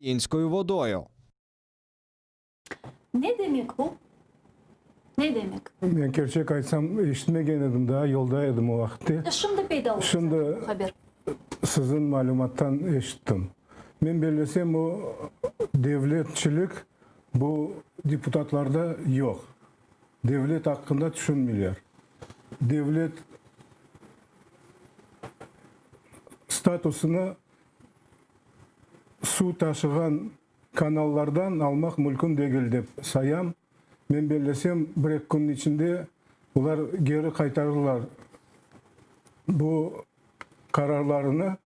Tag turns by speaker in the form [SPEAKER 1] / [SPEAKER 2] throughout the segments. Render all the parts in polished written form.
[SPEAKER 1] Українською водою.
[SPEAKER 2] Ne demek bu? Ne demek?
[SPEAKER 3] Men kerçek aytsam, eşitmegen edim daa, yolda edim o vaqıtte.
[SPEAKER 2] Şimdi peyda oldı
[SPEAKER 3] Şimdi
[SPEAKER 2] zaten bu haber.
[SPEAKER 3] Siziñ malümattan eşittim. Men bellesem, o devletçilik bu deputatlarda yoq. Devlet aqqında tüşünmeyler. Devlet statusını suv taşığan kanallardan almaq mülkün degil dep sayam. Men bellesem, bir-eki kün içinde olar geri qaytarırlar bu qararlarını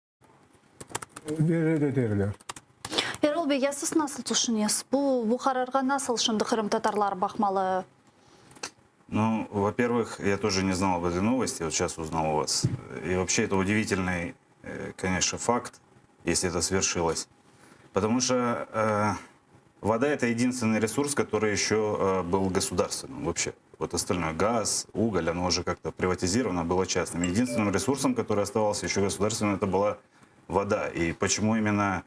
[SPEAKER 3] ve red eterler.
[SPEAKER 2] Erol bey, ya siz nasıl tüşünesiz, bu bu qararğa nasıl şimdi qırımtatarlar baqmalı?
[SPEAKER 4] Ну, во-первых, я тоже не знал об этой новости, вот сейчас узнал у вас. И вообще это удивительный, э, конечно, факт, если это свершилось. Потому что э, вода это единственный ресурс, который еще э, был государственным вообще. Вот остальное, газ, уголь, оно уже как-то приватизировано, было частным. Единственным ресурсом, который оставался еще государственным, это была вода. И почему именно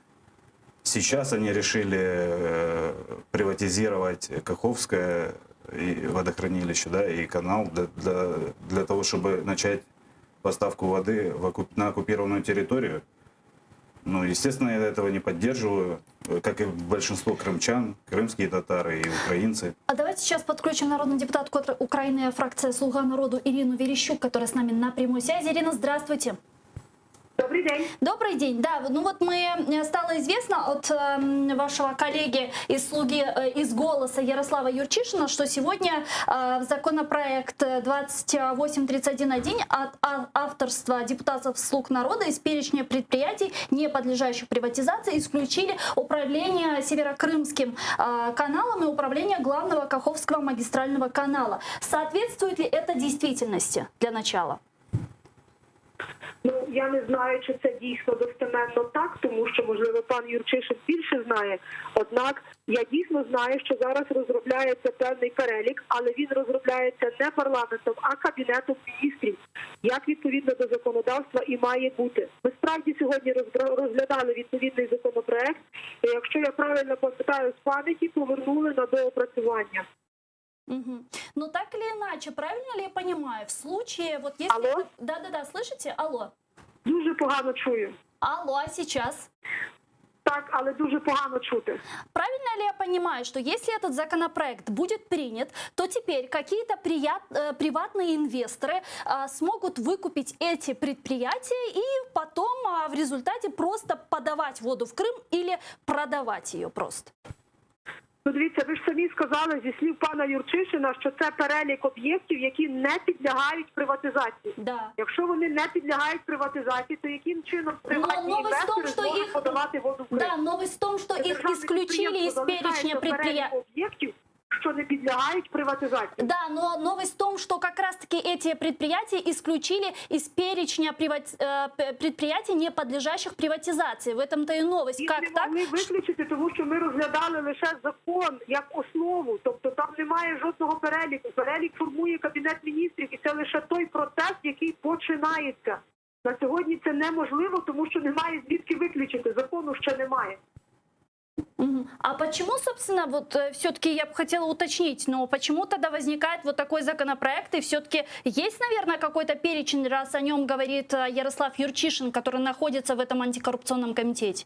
[SPEAKER 4] сейчас они решили э, приватизировать Каховское и водохранилище, да, и канал для, для, для того, чтобы начать поставку воды в оккуп- на оккупированную территорию. Ну, естественно, я этого не поддерживаю, э, как и большинство крымчан, крымские татары и украинцы.
[SPEAKER 2] А давайте сейчас подключим народную депутатку Украины, фракция «Слуга народу» Ирину Верещук, которая с нами на прямой связи. Ирина, здравствуйте.
[SPEAKER 5] Добрый день.
[SPEAKER 2] Добрый день. Да, ну вот мы э, стало известно от э, вашего коллеги из слуги э, из голоса Ярослава Юрчишина, что сегодня э, в законопроект 28311 от а, авторства депутатов слуг народа из перечня предприятий, не подлежащих приватизации, исключили управление Северокрымским э, каналом и управление главного Каховского магистрального канала. Соответствует ли это действительности для начала?
[SPEAKER 5] Ну я не знаю, чи це дійсно достеменно так, тому що можливо пан Юрчишин більше знає. Однак я дійсно знаю, що зараз розробляється певний перелік, але він розробляється не парламентом, а кабінетом міністрів, як відповідно до законодавства і має бути. Ми справді сьогодні розглядали відповідний законопроект. І якщо я правильно пам'ятаю з пам'яті, повернули на доопрацювання.
[SPEAKER 2] Угу. Но так или иначе, правильно ли я понимаю, в случае, вот если...
[SPEAKER 5] Алло?
[SPEAKER 2] Да-да-да, слышите? Алло.
[SPEAKER 5] Дуже погано чую.
[SPEAKER 2] Алло, а сейчас?
[SPEAKER 5] Так, але дуже погано чути.
[SPEAKER 2] Правильно ли я понимаю, что если этот законопроект будет принят, то теперь какие-то прият... Э, приватные инвесторы а, смогут выкупить эти предприятия и потом а, в результате просто подавать воду в Крым или продавать ее просто?
[SPEAKER 5] Ну, дивіться, ви ж самі сказали зі слів пана Юрчишина, що це перелік об'єктів, які не підлягають приватизації.
[SPEAKER 2] Да.
[SPEAKER 5] Якщо вони не підлягають приватизації, то яким чином приватні
[SPEAKER 2] новость в том,
[SPEAKER 5] інвестори
[SPEAKER 2] що
[SPEAKER 5] зможуть
[SPEAKER 2] їх-
[SPEAKER 5] подавати воду в Крим?
[SPEAKER 2] Да, новость в том, что
[SPEAKER 5] Це
[SPEAKER 2] их
[SPEAKER 5] державне
[SPEAKER 2] исключили из
[SPEAKER 5] підприємство
[SPEAKER 2] перечня
[SPEAKER 5] залишається в
[SPEAKER 2] предприятий.
[SPEAKER 5] переліку об'єктів, що не підлягають приватизації.
[SPEAKER 2] Да, но новость в том, что как раз-таки эти предприятия исключили из перечня приват- э, п- предприятий, не подлежащих приватизации. В этом-то и новость.
[SPEAKER 5] Їх
[SPEAKER 2] Как
[SPEAKER 5] не
[SPEAKER 2] так?
[SPEAKER 5] могли виключити, тому що ми розглядали лише закон як основу, тобто там немає жодного переліку. Перелік формує кабінет міністрів, і це лише той процес, який починається. На сьогодні це неможливо, тому що немає звідки виключити. Закону ще немає.
[SPEAKER 2] Мгм. А почему, собственно, вот все-таки я бы хотела уточнить, но почему тогда возникает вот такой законопроект, и все-таки есть, наверное, какой-то перечень, раз о нем говорит э, Ярослав Юрчишин, который находится в этом антикоррупционном комитете?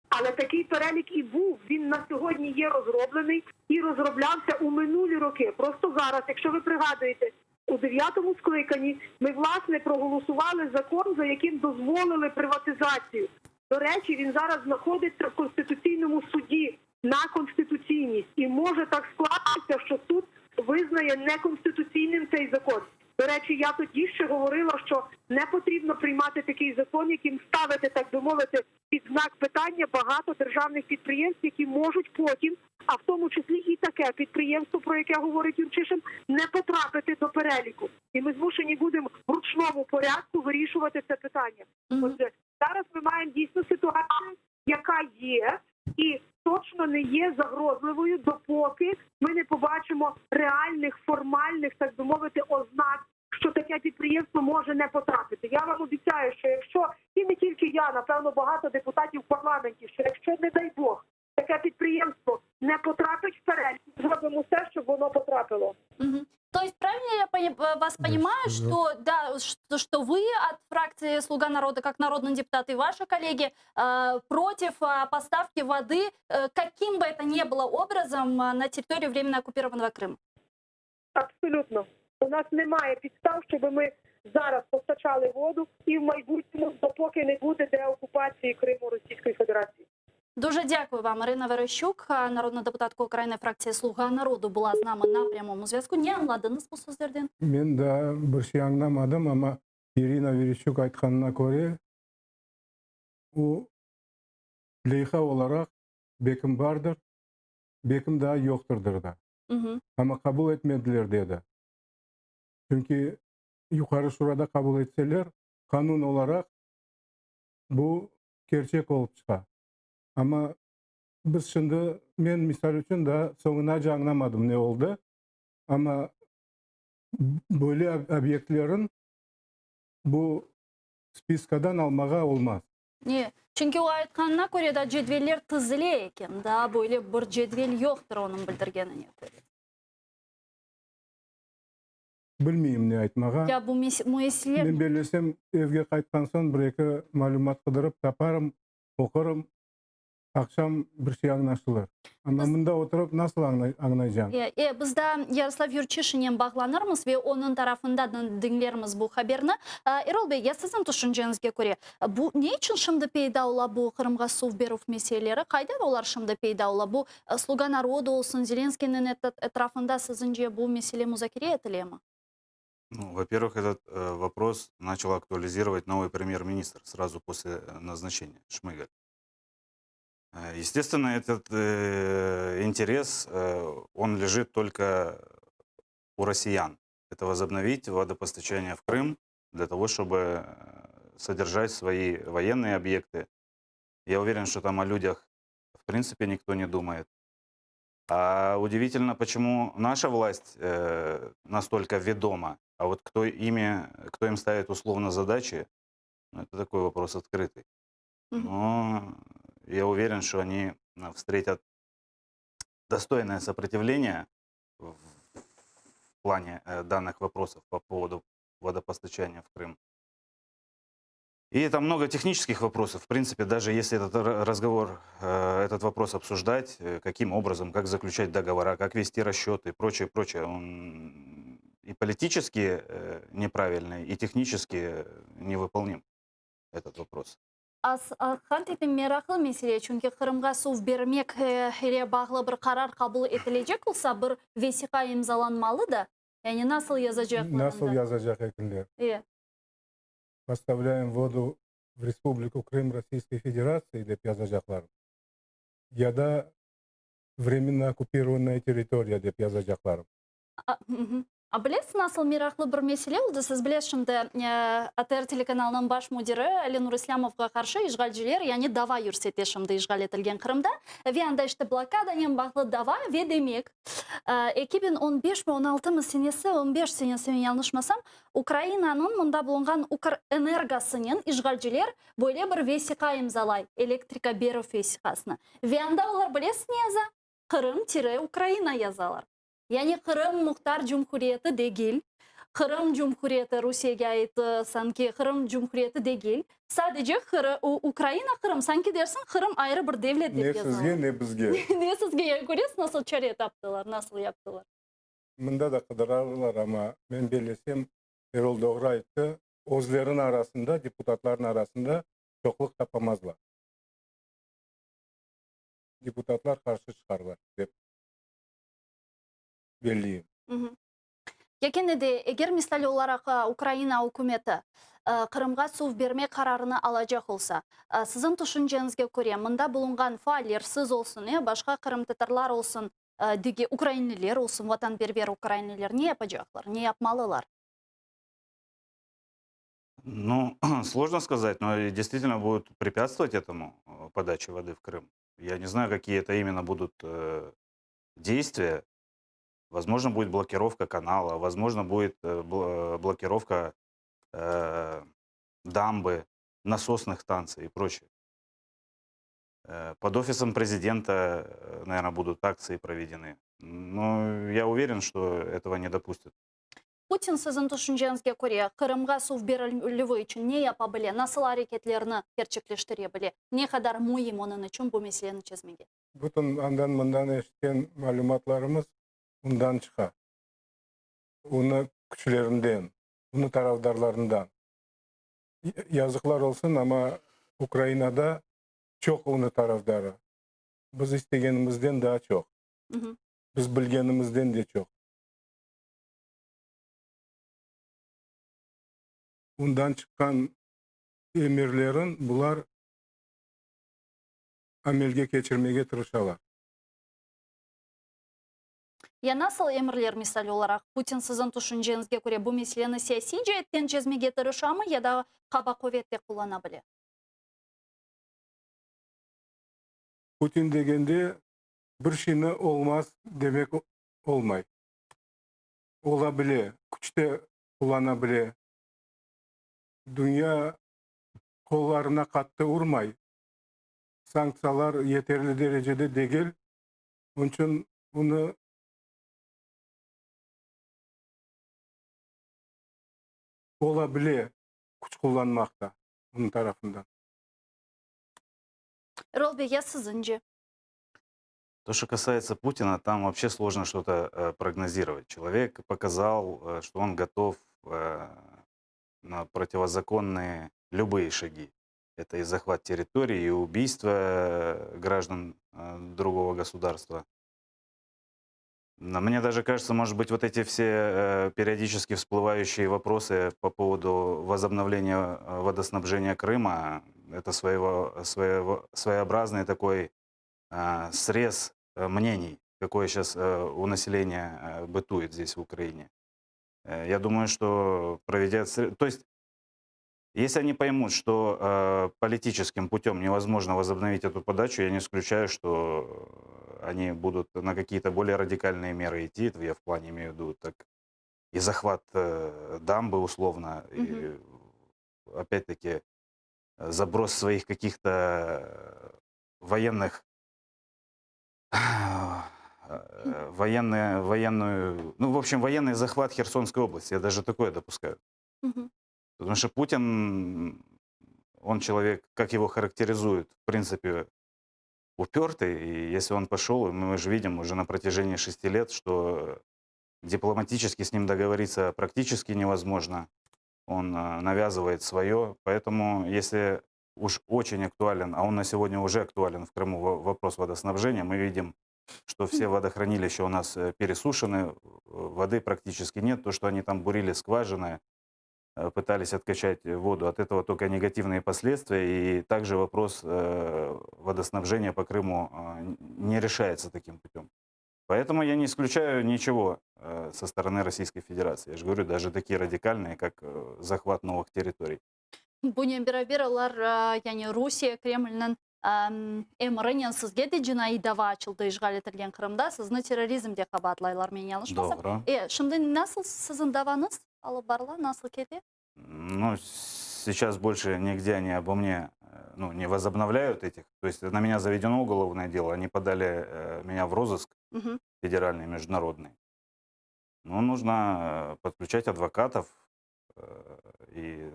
[SPEAKER 5] Але такий перелік і був. Він на сьогодні є розроблений і розроблявся у минулі роки. Просто зараз, якщо ви пригадуєте, у дев'ятому скликанні ми власне проголосували закон, за яким дозволили приватизацію. До речі, він зараз знаходиться в конституційному суді на конституційність, і може так скластися, що суд визнає неконституційним цей закон. До речі, я тоді ще говорила, що не потрібно приймати такий закон, яким ставити, так би мовити, під знак питання багато державних підприємств, які можуть потім, а в тому числі і таке підприємство, про яке говорить Юрчишин, не потрапити до переліку. І ми змушені будемо в ручному порядку вирішувати це питання.
[SPEAKER 2] Мгм.
[SPEAKER 5] Отже, зараз ми маємо дійсно ситуацію, яка є, і точно не є загрозливою, допоки ми не побачимо реальних формальних, так би мовити, ознак, що таке підприємство може не потрапити. Я вам обіцяю, що якщо і не тільки я, напевно, багато депутатів в парламенті, що якщо не дай Бог таке підприємство не потрапить в перелік, зробимо все, щоб воно потрапило.
[SPEAKER 2] Мгм. То есть правильно я вас
[SPEAKER 3] Да,
[SPEAKER 2] понимаю,
[SPEAKER 3] что
[SPEAKER 2] что, да, что вы от фракции «Слуга народа», как народный депутат, и ваши коллеги против поставки воды, каким бы это ни было образом, на территорию временно оккупированного Крыма?
[SPEAKER 5] Абсолютно. У нас немає підстав, щоб ми зараз постачали воду і в майбутньому, допоки не буде деокупації Криму Російської Федерації.
[SPEAKER 2] Дуже дякую вам, Ірина Верещук, народна депутатка України, фракція «Слуга народу» була з нами на прямому зв'язку. Ne añladıñız bu sözlerden?
[SPEAKER 3] Men daa bir şey añlamadım, amma İrina Vereşçuk aytqanına köre, o leyha olaraq belkim bardır, belkim daa yoqtırdır da. Amma qabul etmediler dedi. Çünki Yuqarı Şurada qabul etseler, qanun olaraq bu kerçek olıp çıqa. Amma biz şimdi, men misal içün daa soñunace añlamadım ne oldı, amma böyle obyektlerin bu spiskadan almağa olmaz.
[SPEAKER 2] Ne? Çünki o aytqanına köre daa cedveller tizile eken, daa böyle bir cedvel yoqtır onıñ bildirgenine köre.
[SPEAKER 3] Bilmeyim ne aytmağa.
[SPEAKER 2] Ya bu müessiseler...
[SPEAKER 3] Men bellesem, evge qaytqan soñ bir-eki malümat qıdırıp taparım, oqurım. Aqşam bir şey añlaşılır. Amma mında oturıp nasıl añlaycañ?
[SPEAKER 2] Biz daa Yaroslav Yurçişinen bağlanırmız ve onıñ tarafından diñlermiz bu haberni. Erol bey, ya siziñ tüşünceñizge köre, bu ne içün şimdi peyda ola bu Qırımğa suv berüv meseleleri? Qaydan olar şimdi peyda ola? Bu Sluga narodu olsun, Zelenskiyniñ etrafında siziñce bu mesele muzakere etilemi?
[SPEAKER 4] Ну, во-первых, этот вопрос начал актуализировать новый премьер-министр сразу после назначения, Шмыгаль. Естественно, этот интерес, он лежит только у россиян. Это возобновить водопостачание в Крым для того, чтобы содержать свои военные объекты. Я уверен, что там о людях в принципе никто не думает. А удивительно, почему наша власть настолько ведома, а вот кто им ставит условно задачи, ну, это такой вопрос открытый.
[SPEAKER 2] Мгм.
[SPEAKER 4] Но я уверен, что они встретят достойное сопротивление в плане данных вопросов по поводу водопостачания в Крым. И там много технических вопросов. В принципе, даже если этот разговор, этот вопрос обсуждать, каким образом, как заключать договора, как вести расчеты и прочее, прочее, он и политически неправильный, и технически невыполним, этот вопрос.
[SPEAKER 2] Aqiqaten meraqlı mesele, çünki Qırımğa suv bermek ile bağlı bir qarar qabul etilecek olsa, bir vesiqa imzalanmalı da. Yani nasıl yazacaqlar?
[SPEAKER 3] Nasıl yazacaq ekenler? Поставляем воду в Республику Крым Российской Федерации dep yazacaqlar. Ya da временно оккупированная территория dep yazacaqlar.
[SPEAKER 2] A bilesiz, nasıl meraqlı bir mesele oldı? Siz bilesiz, şimdi ATR telekanalınıñ baş müdiri Lenur İslâmovğa qarşı işğalciler yani dava yürsete şimdi işğal etilgen Qırımda. Ve anda işte blokadanen bağlı dava ve demek 2015 mi 16 mı senesi, 15 senesi men yañlışmasam, Ukrainanıñ mında bulunğan Ukrenergosınen işğalciler böyle bir vesiqa imzalay, elektrika berüv vesiqasını. Ve anda olar bilesiz ne yaza? Qırım tire Ukraina yazalar. Yani Qırım Muhtar Cumhuriyeti degil, Qırım Cumhuriyeti Rusiyege ait sanki Qırım Cumhuriyeti degil. Sadece Ukraina Qırım. Sanki dersiñ Qırım ayrı bir devlet dep
[SPEAKER 3] Ne
[SPEAKER 2] yazalar.
[SPEAKER 3] sizge, ne bizge.
[SPEAKER 2] Ne sizge. Yani köresiz nasıl çare taptılar, nasıl yaptılar.
[SPEAKER 3] Mında da qıdırarlar, amma men bellesem, Erol doğru ayttı, özleriniñ arasında, deputatlarnıñ arasında çoqluq tapamazlar. Deputatlar qarşı çıqarlar dep belleyim.
[SPEAKER 2] Ya kene de, eger misal olaraq Ukraina ükümeti Qırımğa suv bermek qararını alacaq olsa, siziñ tüşünceñizge köre, mında bulunğan faaller, siz olsun, başqa qırımtatarlar olsun, diger ukrainliler olsun, vatanperver ukrainliler ne yapacaqlar, ne yapmalılar?
[SPEAKER 4] Ну, сложно сказать, но действительно будут препятствовать этому, подаче воды в Крым. Я не знаю, какие это именно будут действия. Возможно, будет блокировка канала, возможно, будет э, э, блокировка э, дамбы, насосных станций и прочее. Э, под офисом президента, наверное, будут акции проведены. Но я уверен, что этого не допустят.
[SPEAKER 2] Putin siziñ tüşünceñizge köre, Qırımğa suv berilüvi içün ne yapa bile, nasıl areketlerni kerçekleştire bile, ne qadar müim onıñ içün bu meseleni çezmege?
[SPEAKER 3] Bütün andan-mından eşitken malümatlarımız undan çıqa. Onı küçlerinden, onı tarafdarlarından. Yazıqlar olsun, amma Ukrainada çoq onı tarafdarı. Biz istegenimizden daa çoq. Biz bilgenimizden de çoq. Ondan çıqqan emirlerin bular amelge keçirmege tırışalar.
[SPEAKER 2] Ya nasıl emirler, misal olaraq, Putin siziñ tüşünceñizge köre bu meseleni siyasiy ceetten çezmege tırışamı ya da qaba quvet de qullana bile?
[SPEAKER 3] Putin degende bir şeyni olmaz demek olmay. Ola bile, küç de qullana bile. Dünya qollarına qattı urmay. Sanktsiyalar yeterli derecede degil. Onıñ içün bunı ola bile küç qullanmaq da onıñ tarafından.
[SPEAKER 2] Erol bey, ya siziñce?
[SPEAKER 4] То, что касается Путина, там вообще сложно что-то э, прогнозировать. Человек показал, э, что он готов э, на противозаконные любые шаги. Это и захват территории, и убийство граждан другого государства. Но мне даже кажется, может быть, вот эти все периодически всплывающие вопросы по поводу возобновления водоснабжения Крыма, это своего, своего, своеобразный такой срез э, мнений, какое сейчас э, у населения э, бытует здесь, в Украине. Я думаю, что проведя... То есть, если они поймут, что политическим путем невозможно возобновить эту подачу, я не исключаю, что они будут на какие-то более радикальные меры идти, я в плане имею в виду так, и захват дамбы условно, угу. и опять-таки заброс своих каких-то военных военные, военную, ну, в общем, военный захват Херсонской области, я даже такое допускаю. Угу. Потому что Путин, он человек, как его характеризуют, в принципе, упертый, и если он пошел, мы же видим уже на протяжении шести лет, что дипломатически с ним договориться практически невозможно. Он э, навязывает свое, поэтому если уж очень актуален, а он на сегодня уже актуален в Крыму вопрос водоснабжения, мы видим, что все водохранилища у нас э, пересушены, э, воды практически нет. То, что они там бурили скважины, э, пытались откачать воду, от этого только негативные последствия. И также вопрос водоснабжения по Крыму не решается таким путем. Поэтому я не исключаю ничего со стороны Российской Федерации. Я же говорю, даже такие радикальные, как захват новых территорий.
[SPEAKER 2] Bunen beraber olar yani Rusiye Kremlniñ emrinen sizge de cinaiy dava açıldı işğal etilgen Qırımda sizni terrorizmde qabaatlaylar men yañlışmasam.
[SPEAKER 4] Doğru.
[SPEAKER 2] E, şimdi nasıl siziñ davañız alıp barıla, nasıl kete?
[SPEAKER 4] Ну, сейчас больше нигде они обо мне ну, не возобновляют этих. То есть на меня заведено уголовное дело, они подали э, меня в розыск
[SPEAKER 2] Угу.
[SPEAKER 4] федеральный, международный. Ну, нужно подключать адвокатов э, и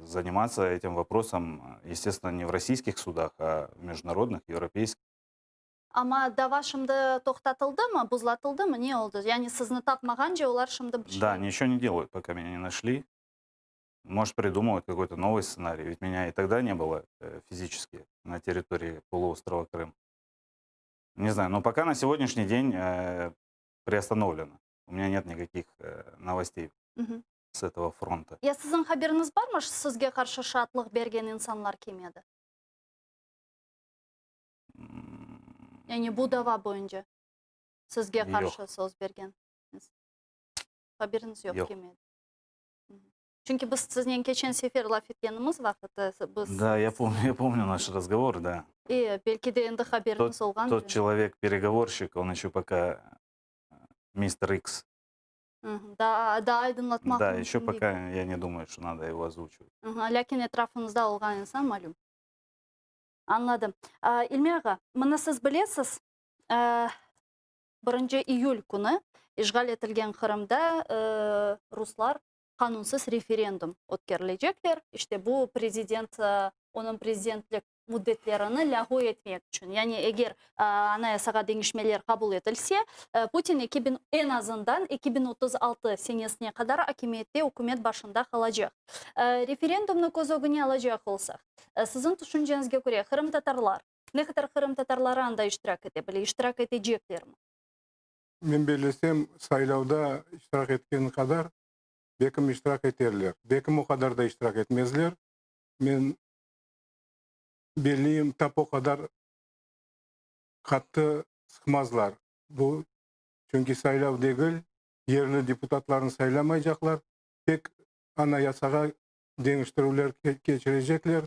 [SPEAKER 4] заниматься этим вопросом, естественно, не в российских судах, а в международных, европейских.
[SPEAKER 2] Amma dava şimdi toqtatıldımı, buzlatıldımı, ne oldı? Yani sizni tapmağance olar şimdi bir şey...
[SPEAKER 4] Да, они еще не делают, пока меня не нашли. Может, придумывают какой-то новый сценарий. Ведь меня и тогда не было э, физически на территории полуострова Крым. Не знаю, но пока на сегодняшний день э, приостановлено. У меня нет никаких э, новостей
[SPEAKER 2] Угу.
[SPEAKER 4] с этого фронта.
[SPEAKER 2] Ya siziñ haberiñiz barmı, sizge qarşı şaatlıq bergen insanlar kim edi?
[SPEAKER 4] М,
[SPEAKER 2] Yani bu dava boyunca sizge
[SPEAKER 4] Yoq.
[SPEAKER 2] qarşı söz bergen. Haberiñiz yoq
[SPEAKER 4] Yoq.
[SPEAKER 2] kim edi? Мгм. Çünki biz siznen keçen sefer laf etkenimiz vaqıtta biz
[SPEAKER 4] Да, я помню, я помню наш разговор, да.
[SPEAKER 2] E, belki de endi haberiñiz olğan.
[SPEAKER 4] Тот человек-переговорщик, он еще пока э, Мистер Икс.
[SPEAKER 2] Daa, daa aydınlatmaq
[SPEAKER 4] Да, еще
[SPEAKER 2] mümkün değil.
[SPEAKER 4] пока я не думаю, что надо его озвучивать.
[SPEAKER 2] Lâkin etrafıñızda olğan insan malüm. Añladım. İlmi ağa, mına siz bilesiz, birinci iyül künü işğal etilgen Qırımda ruslar qanunsız referendum ötkerilecekler. İşte bu prezident, onıñ prezidentlik müddetlerini lâğu etmek içün. Yani eger Anayasağa deñişmeler qabul etilse, Putin eki biñ, eñ azından 2036 senesine qadar akimiyette, ükümet başında qalacaq. Referendumnı köz ögüne alacaq olsaq, siziñ tüşünceñizge köre, qırımtatarlar, ne qadar qırımtatarları anda iştirak ete bile, iştirak eteceklermi?
[SPEAKER 3] Men bellesem, saylavda iştirak etken qadar belkim iştirak eterler, belkim o qadar da iştirak etmezler. Men belleyim, tap o qadar qattı sıqmazlar. Bu, çünki saylav degil, yerli deputatlarnı saylamaycaqlar, tek Anayasağa deñiştirüvler keçirecekler,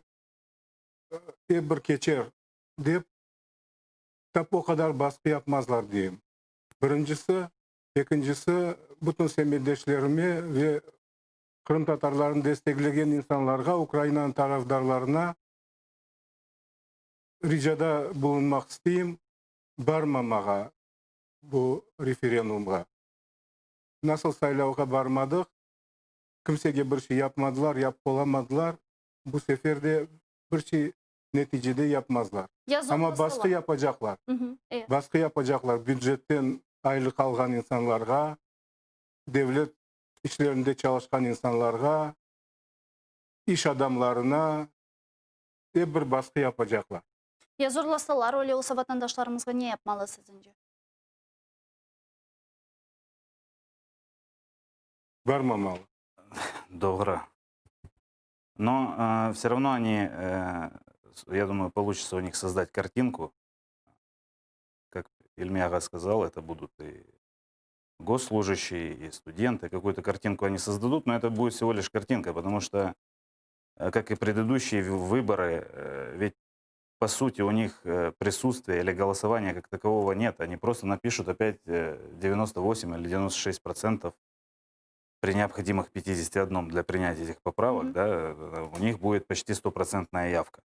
[SPEAKER 3] ep bir keçer dep, tap o qadar basqı yapmazlar deyim. Birincisi. Ekincisi, bütün semetdeşlerime ve qırımtatarlarnı desteklegen insanlarğa, Ukrainanıñ tarafdarlarına ricada bulunmaq isteyim, barmamağa bu referendumğa. Nasıl saylavğa barmadıq, kimsege bir şey yapmadılar, yapıp olamadılar, bu sefer de bir şey neticede yapmazlar. Amma basqı yapacaqlar. Basqı yapacaqlar bücetten aylıq alğan insanlarğa, devlet işlerinde çalışqan insanlarğa, iş adamlarına ep bir basqı yapacaqlar.
[SPEAKER 2] Ya zorlasalar, öyle olsa vatandaşlarımızğa ne yapmalı siziñce?
[SPEAKER 3] Barmamalı.
[SPEAKER 4] Doğru. Но все равно они, я думаю, получится у них создать картинку. Как Ильми ağa сказал, это будут и госслужащие, и студенты. Какую-то картинку они создадут, но это будет всего лишь картинка, потому что, как и предыдущие выборы, ведь по сути у них присутствия или голосования как такового нет. Они просто напишут опять 98 или 96% при необходимых 51 для принятия этих поправок,
[SPEAKER 2] Мгм.
[SPEAKER 4] да, у них будет почти стопроцентная явка.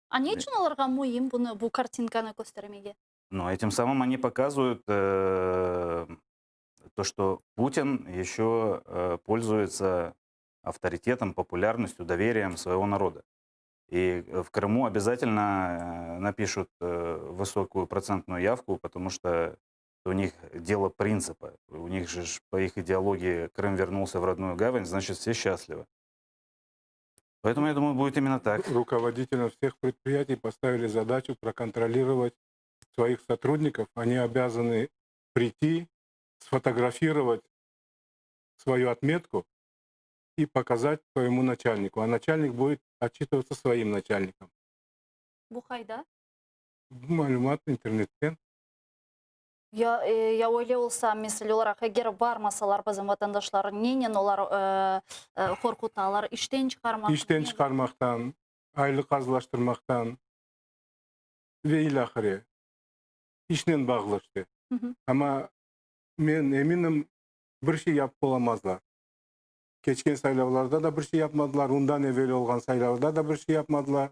[SPEAKER 2] A ne içün olarğa müim bunı, bu kartinkanı köstermege?
[SPEAKER 4] Но этим самым они показывают то, что Путин еще пользуется авторитетом, популярностью, доверием своего народа. И в Крыму обязательно напишут высокую процентную явку, потому что у них дело принципа. У них же ж по их идеологии Крым вернулся в родную гавань, значит, все счастливы. Поэтому, я думаю, будет именно так.
[SPEAKER 3] Руководителям всех предприятий поставили задачу проконтролировать своих сотрудников. Они обязаны прийти, сфотографировать свою отметку и показать своему начальнику. А начальник будет отчитываться своим начальником.
[SPEAKER 2] Bu qayda?
[SPEAKER 3] Malümat internetten.
[SPEAKER 2] Ya, ya öyle olsa, mesele olaraq, eger barmasalar bizim vatandaşlar, nenen olar qorqutalar? İşten çıqarmaq?
[SPEAKER 3] İşten çıqarmaqtan, aylıq azlaştırmaqtan ve ilâhre. İşnen bağlı işte. Amma men eminim, bir şey yapıp olamazlar. Keçken saylavlarda da bir şey yapmadılar, ondan evel olğan saylavda da bir şey yapmadılar.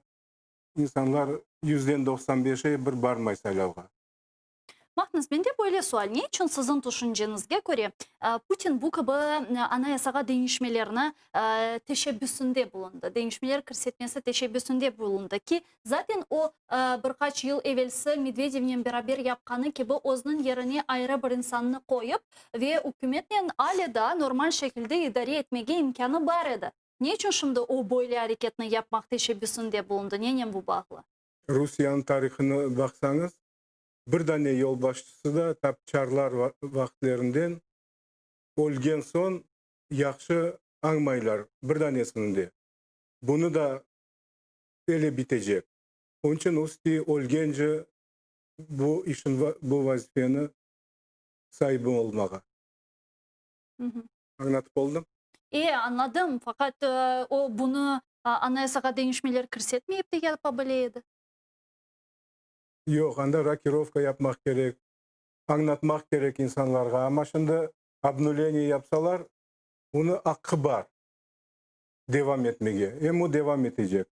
[SPEAKER 3] İnsanlar 95%-i bir barmay saylavğa.
[SPEAKER 2] Baqıñız, mende böyle sual, ne içün siziñ tüşünceñizge köre Putin bu kibi Anayasağa deñişmelerni teşebbüsinde bulundı, deñişmeler kirsetmesi teşebbüsinde bulundı ki, zaten o, bir qaç yıl evelsi Medvedevnen beraber yapqanı kibi özüniñ yerine ayrı bir insannı qoyıp ve ükümetnen ale daa normal şekilde idare etmege imkânı bar edi. Ne içün şimdi o böyle areketni yapmaq teşebbüsinde bulundı, nenen bu bağlı?
[SPEAKER 3] Rusiyeniñ tarihını baqsañız, bir dane yolbaşçısı da tap çarlar vaqıtlerinden ölgen soñ yahşı añmaylar, bir danesini de. Bunı da ele bitecek. Onıñ içün Usti ölgence bu işin, bu vazifeni saibi olmağa. Añlatıp oldım?
[SPEAKER 2] E, añladım, faqat o bunı Anayasağa deñişmeler kirsetmeyip de yapa bile edi.
[SPEAKER 3] Yoq, anda rokirovka yapmaq kerek. Añlatmaq kerek insanlarğa. Amma şimdi obnuleniye yapsalar, onı aqqı bar devam etmege. Em o devam etecek.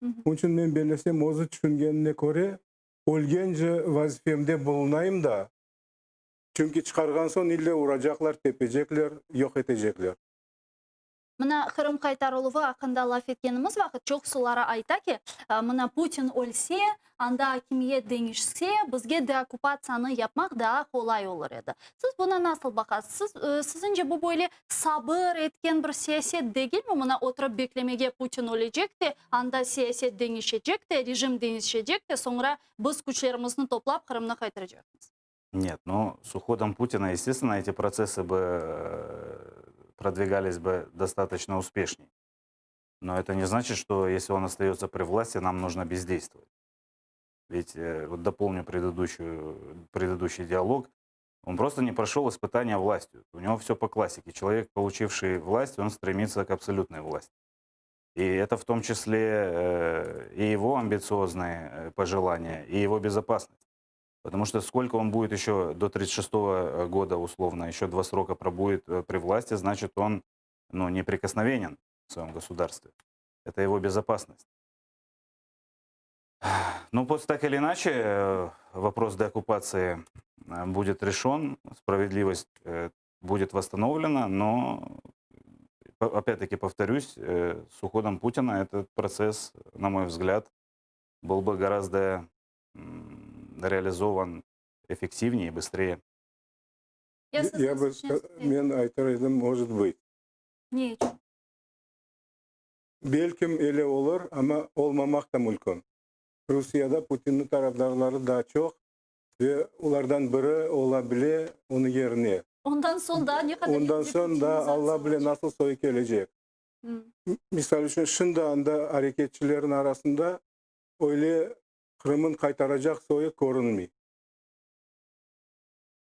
[SPEAKER 3] Onıñ içün men bellesem, özü tüşüngenine köre, ölgence vazifemde bulunayım da, çünki çıqarğan soñ ille uracaqlar, tepecekler, yoq etecekler.
[SPEAKER 2] Mına Qırım qaytarıluvı aqqında laf etkenimiz vaqıt çoqsuları ayta ki, mına Putin ölse, anda akimiyet deñişse, bizge deokkupatsiyanı yapmaq daa qolay olur edi. Siz buna nasıl baqasız? Siz, siziñce bu böyle sabır etken bir siyaset degilmi? Mına oturıp beklemege Putin ölecek de, anda siyaset deñişecek de, rejim deñişecek de, soñra biz küçlerimizni toplap Qırımnı qaytaracaqmız.
[SPEAKER 4] Нет, ну, с уходом Путина, естественно, эти процессы бы э, продвигались бы достаточно успешнее. Но это не значит, что если он остается при власти, нам нужно бездействовать. Ведь, э, вот дополню предыдущую, предыдущий диалог, он просто не прошел испытания властью. У него все по классике. Человек, получивший власть, он стремится к абсолютной власти. И это в том числе э, и его амбициозные э, пожелания, и его безопасность. Потому что сколько он будет еще до 36 года условно, еще два срока пробудет э, при власти, значит, он ну, неприкосновенен в своем государстве. Это его безопасность. Ну, просто так или иначе, э, вопрос деоккупации э, будет решен, справедливость будет восстановлена, но, опять-таки повторюсь, с уходом Путина этот процесс, на мой взгляд, был бы гораздо реализован эффективнее и быстрее.
[SPEAKER 2] Я,
[SPEAKER 3] Я бы men aytar edim, может быть.
[SPEAKER 2] Ne içün?
[SPEAKER 3] Belkim öyle olur, amma olmamaq da mümkün. Rusiyada Putinniñ tarafdarları daa çoq ve olardan biri ola bile onıñ yerine.
[SPEAKER 2] Ondan soñ daa ne qadar
[SPEAKER 3] Ondan soñ da Alla bile nasıl soyu kelecek. Misal içün, şimdi anda areketçilerniñ arasında öyle Qırımnı qaytaracaq soyu körünmey.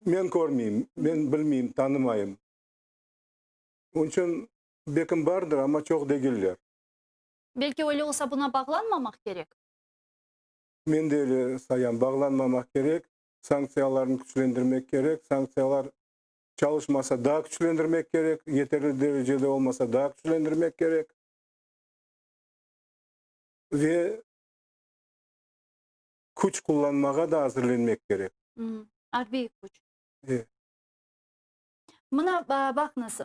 [SPEAKER 3] Men körmeyim, men bilmeyim, tanımayım. Onıñ içün belkim bardır, amma çoq degiller.
[SPEAKER 2] Belki öyle olsa buna bağlanmamaq kerek?
[SPEAKER 3] Men de öyle sayam, bağlanmamaq kerek, sanktsiyalarnı küçlendirmek kerek, sanktsiyalar çalışmasa daa küçlendirmek kerek, yeterli derecede olmasa daa küçlendirmek kerek. Ve küç qullanmağa da azırlenmek kerek.
[SPEAKER 2] Arbiy küç.
[SPEAKER 3] E.
[SPEAKER 2] Mına baqıñız,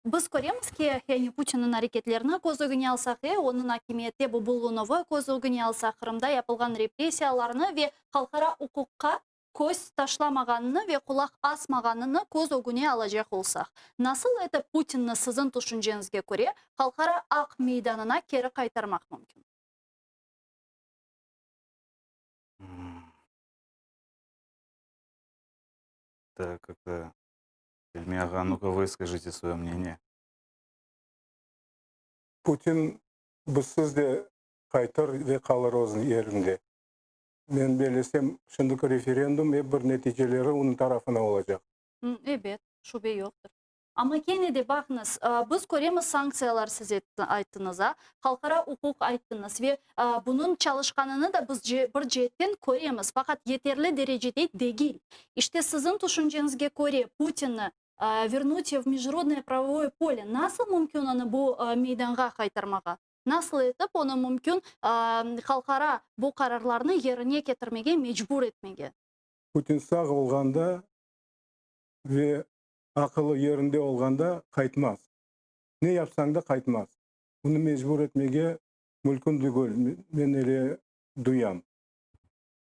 [SPEAKER 2] biz köremiz ki, yani Putinniñ areketlerini köz ögüne alsaq, onıñ akimiyette bu bulunuvı köz ögüne alsaq, Qırımda yapılğan repressiyalarnı ve halqara uquqqa köz taşlamağanını ve qulaq asmağanını köz ögüne alacaq olsaq, nasıl etip Putinni siziñ tüşünceñizge köre halqara aq meydanına keri qaytarmaq mümkün?
[SPEAKER 4] М. Так, как-то, Ильми ağa, ну-ка вы скажите свое мнение.
[SPEAKER 3] Putin bizsiz de qaytır ve qalır öz yerinde. Men bellesem, şimdiki referendum ep bir neticeleri onıñ tarafına olacaq.
[SPEAKER 2] Ebet, şübe yoqtır. Amma kene de baqıñız, biz köremiz sanktsiyalar siz ayttıñız, a, halqara uquq ayttıñız ve bunıñ çalışqanını da biz bir ceetten köremiz, faqat yeterli derecede degil. İşte siziñ tüşünceñizge köre Putinni verнуть в международное правовое поле nasıl mümkün onı bu meydanğa qaytarmağa? Nasıl etip onı mümkün halqara bu qararlarnı yerine ketirmege mecbur etmege?
[SPEAKER 3] Putin sağ olğanda ve aqılı yerinde olğanda qaytmaz. Ne yapsañ da qaytmaz. Bunı mecbur etmege mümkün degil, men öyle duyam.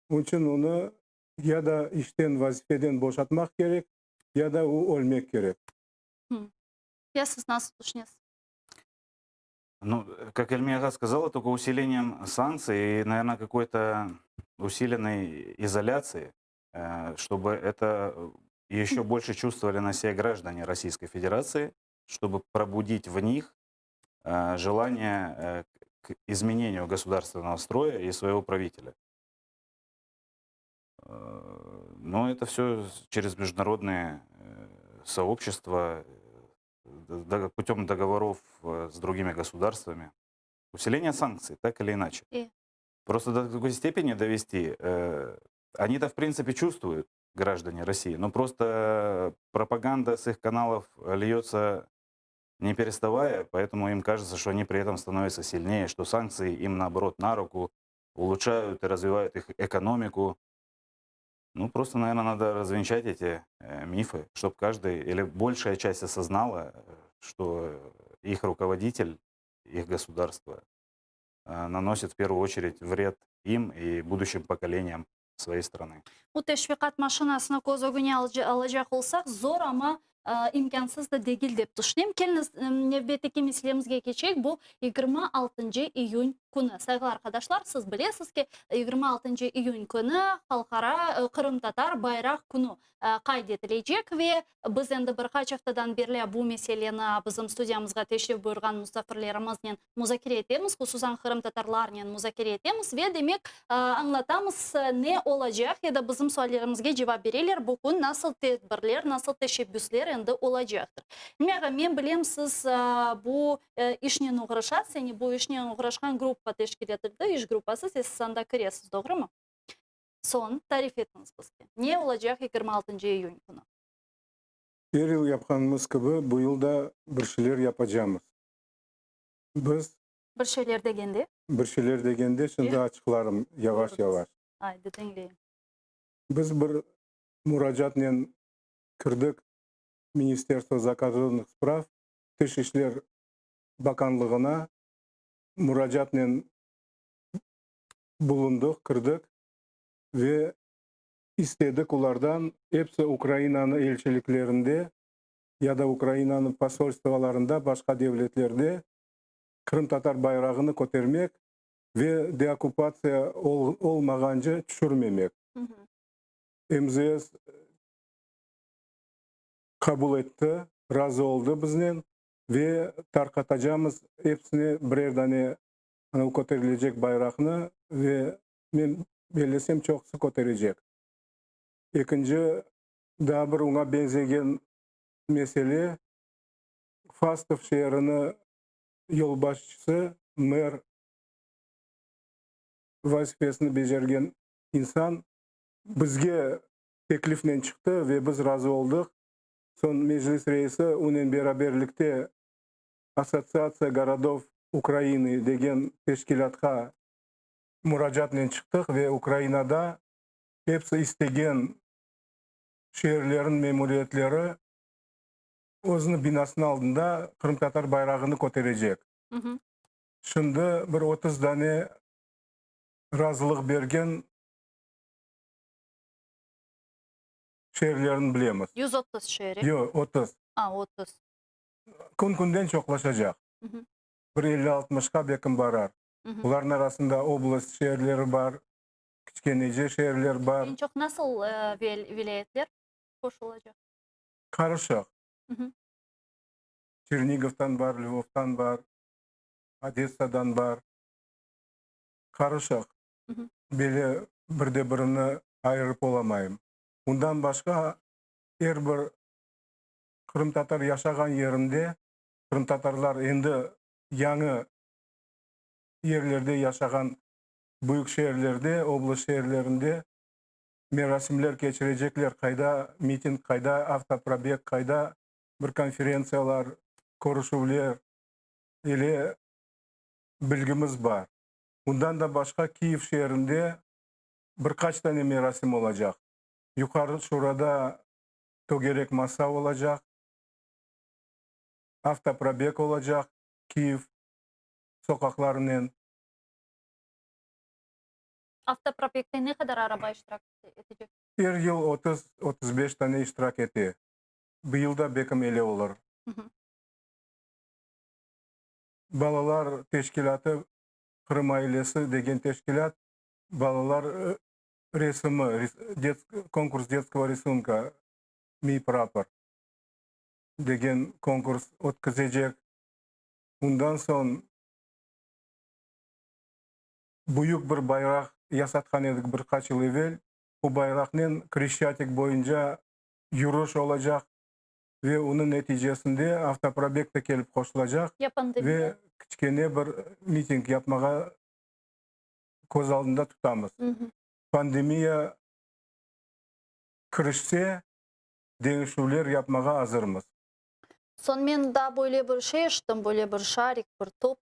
[SPEAKER 3] Onıñ içün onı ya da işten, vazifeden boşatmaq kerek, ya da o ölmek kerek.
[SPEAKER 2] Ya siz nasıl tüşünesiz?
[SPEAKER 4] Ну, как Эльми ağa сказала, только усилением санкций и, наверное, какой-то усиленной изоляции, чтобы это еще больше чувствовали на себе граждане Российской Федерации, чтобы пробудить в них желание к изменению государственного строя и своего правителя. Но это все через международные сообщества, путем договоров с другими государствами. Усиление санкций, так или иначе. Просто до такой степени довести. Они-то, в принципе, чувствуют. граждане России. Но просто пропаганда с их каналов льется не переставая, поэтому им кажется, что они при этом становятся сильнее, что санкции им, наоборот, на руку, улучшают и развивают их экономику. Ну, просто, наверное, надо развенчать эти э, мифы, чтобы каждый или большая часть осознала, э, что их руководитель, их государство э, наносит в первую очередь вред им и будущим поколениям своей страны.
[SPEAKER 2] Bu teşviqat maşinasını köz ögüne alacaq olsaq, zor, amma imkânsız da degil dep tüşünem. Keliñiz, nevbetteki meselemizge keçeyik, bu 26 iyün künü. Sayğılı arqadaşlar, siz bilesiz ki, 26 iyün künü Halqara qırımtatar bayraq künü qayd etilecek ve biz endi bir qaç aftadan berli bu meseleni bizim studiyamızğa teşrif buyurğan musafirlerimiznen muzakere etemiz, hususan qırımtatarlarnen muzakere etemiz ve, demek, añlatamız, ne olacaq ya da bizim suallerimizge cevap bereler, bu kün nasıl tedbirler, nasıl teşebbüsler endi olacaqtır. İlmi ağa, men bilem, siz bu işnen oğraşasız, yani bu işnen oğraşqan gruppa teşkil etildi, iş gruppası, siz anda kiresiz, doğrumı? Soñ, tarif etiñiz bizge, ne olacaq 26 iyün künü?
[SPEAKER 3] Er yıl yapqanımız kibi, bu yıl da bir şeyler yapacamız. Biz
[SPEAKER 2] Bir şeyler degende?
[SPEAKER 3] Bir şeyler degende, şimdi açıqlarım yavaş-yavaş.
[SPEAKER 2] Aydı, diñleyim.
[SPEAKER 3] Biz bir muracaatnen kirdik Ministerstvo zakordonnıh sprav, Tış işler bakanlığına muracaatnen bulundıq, kirdik ve istedik olardan episi Ukrainanı elçiliklerinde ya da Ukrainanıñ posolstvolarında başqa devletlerde qırımtatar bayrağını kötermek ve deokkupatsiya olmağance tüşürmemek. MZS qabul etti, razı oldı biznen ve tarqatacamız episine birer dane anav köterilecek bayraqnı ve men bellesem çoqusı köterecek. Ekinci daa bir oña beñzegen mesele, Fastov şeerini yolbaşçısı, mer vazifesini becergen insan bizge teklifnen çıqtı ve biz razı oldıq. Soñ Meclis reisi onen beraberlikte Assotsiatsiya gorodov Ukrainı degen teşkilâtqa muracaatnen çıqtıq ve Ukrainada episi istegen şeerlerniñ memuriyetleri özüniñ binasınıñ aldında qırımtatar bayrağını köterecek. Şimdi bir 30 dane razılıq bergen şeerlerni bilemiz.
[SPEAKER 2] 130 şeeri?
[SPEAKER 3] Yoq, 30.
[SPEAKER 2] A, 30.
[SPEAKER 3] Kün-künden çoqlaşacaq. Bir elli-altmışqa belkim barar. Bularnıñ arasında oblast şeerleri bar, kiçkenece şeerler bar.
[SPEAKER 2] Eñ çoq nasıl vilâyetler qoşulacaq?
[SPEAKER 3] Qarışıq. Çernigovdan bar, Lvovdan bar, Odessadan bar. Qarışıq. Böyle bir de birini ayırıp olamayım. Bundan başqa, er bir qırımtatar yaşağan yerinde, qırımtatarlar endi yañı yerlerde yaşağan büyük şeerlerde, oblast şeerlerinde merasimler keçirecekler, qayda miting, qayda avtoprobeg, qayda bir konferentsiyalar, körüşüvler ile bilgimiz bar. Bundan da başqa Kiyev şeerinde bir qaç dane merasim olacaq. Yuqarı Şurada tögerek masa olacaq, avtoprobeg olacaq Kiyev soqaqlarınen.
[SPEAKER 2] Avtoprobegte ne qadar araba iştirak etecek?
[SPEAKER 3] Er yıl 30, 35 tane iştirak ete. Bu yıl da bekim ele olur. Balalar teşkilâtı, Qırım ailesi degen teşkilât balalar resimi, konkurs detskogo risunka Miy prapor degen konkurs ötküzecek. Bundan soñ büyük bir bayraq yasatqan edik bir qaç yıl evel. Bu bayraqnen Kreşçatik boyunca yürüş olacaq ve onıñ neticesinde avtoprobeg de kelip qoşulacaq ve kiçkene bir miting yapmağa köz aldında tutamız. Pandemiya. Kirişse, deñişüvler yapmağa azırmız.
[SPEAKER 2] Soñ men daa böyle bir şey eşittim, böyle bir şarik, bir top.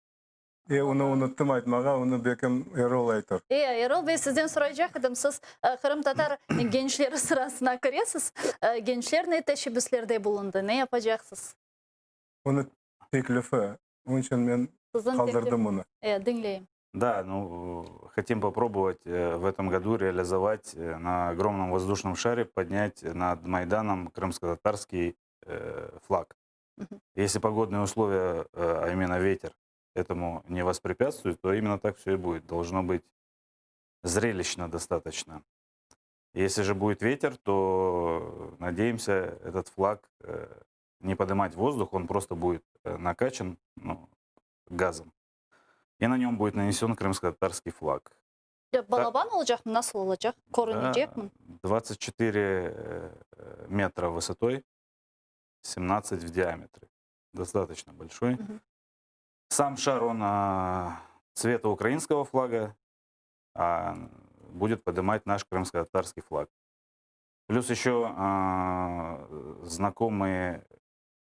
[SPEAKER 3] E, onı unuttım aytmağa, onı belkim Erol aytır.
[SPEAKER 2] E, Erol bey, sizden soraycaq edim, siz qırımtatar gençleri sırasına kiresiz. Gençler ne teşebbüslerde bulundı, ne yapacaqsız?
[SPEAKER 3] Onı teklifi, onıñ içün men
[SPEAKER 2] Siziñ
[SPEAKER 3] qaldırdım onı.
[SPEAKER 2] E, diñleyim.
[SPEAKER 4] Да, ну, хотим попробовать в этом году реализовать на огромном воздушном шаре, поднять над Майданом крымско-татарский флаг.
[SPEAKER 2] Мгм.
[SPEAKER 4] Если погодные условия, а именно ветер, этому не воспрепятствуют, то именно так все и будет. Должно быть зрелищно достаточно. Если же будет ветер, то, надеемся, этот флаг не поднимать в воздух, он просто будет накачан, ну, газом. И на нем будет нанесен крымско-татарский флаг.
[SPEAKER 2] Balaban olacaqmı, nasıl olacaq? Körünecekmi?
[SPEAKER 4] 24 метра высотой, 17 в диаметре. Достаточно большой.
[SPEAKER 2] Мгм.
[SPEAKER 4] Сам шар, он цвета украинского флага, а будет поднимать наш крымско-татарский флаг. Плюс еще знакомые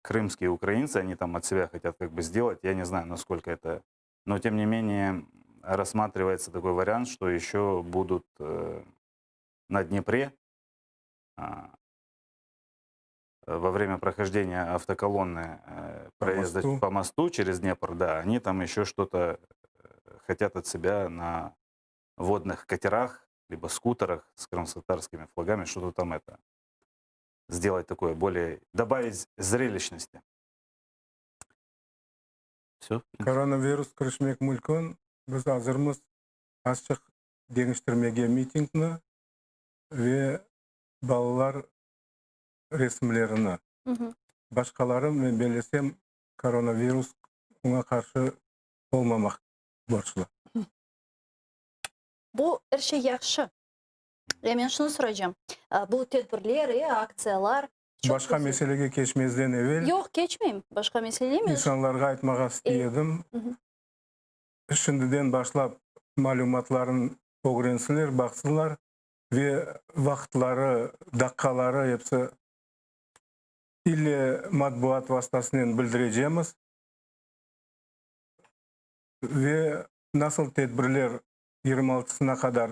[SPEAKER 4] крымские украинцы, они там от себя хотят как бы сделать, я не знаю, насколько это, но тем не менее рассматривается такой вариант, что еще будут на Днепре во время прохождения автоколонны
[SPEAKER 3] По
[SPEAKER 4] проезда
[SPEAKER 3] мосту.
[SPEAKER 4] по мосту через Днепр, да, они там еще что-то хотят от себя на водных катерах, либо скутерах с крымско-татарскими флагами, что-то там это сделать такое, более, добавить зрелищности. Все.
[SPEAKER 3] Koronavirus kirişmek mümkün. Biz azırmız azçıq deñiştirmege mitingni ve balalar resimlerini. Başqaları, men bellesem, koronavirus oña qarşı olmamaq borclu.
[SPEAKER 2] Bu er şey yahşı. Ya men şunı soraycam. Bu tedbirler, aktsiyalar çoq
[SPEAKER 3] Başqa
[SPEAKER 2] güzel.
[SPEAKER 3] meselege keçmezden evel
[SPEAKER 2] Yoq, keçmeyim. Başqa mesele men
[SPEAKER 3] insanlarğa aytmağa istey edim. Şimdiden başlap malümatlarını ögrensinler, baqsınlar ve vaqıtları, daqqaları episi ile matbuat vastasınen bildirecemiz. Ve nasıl tedbirler 26-sına qadar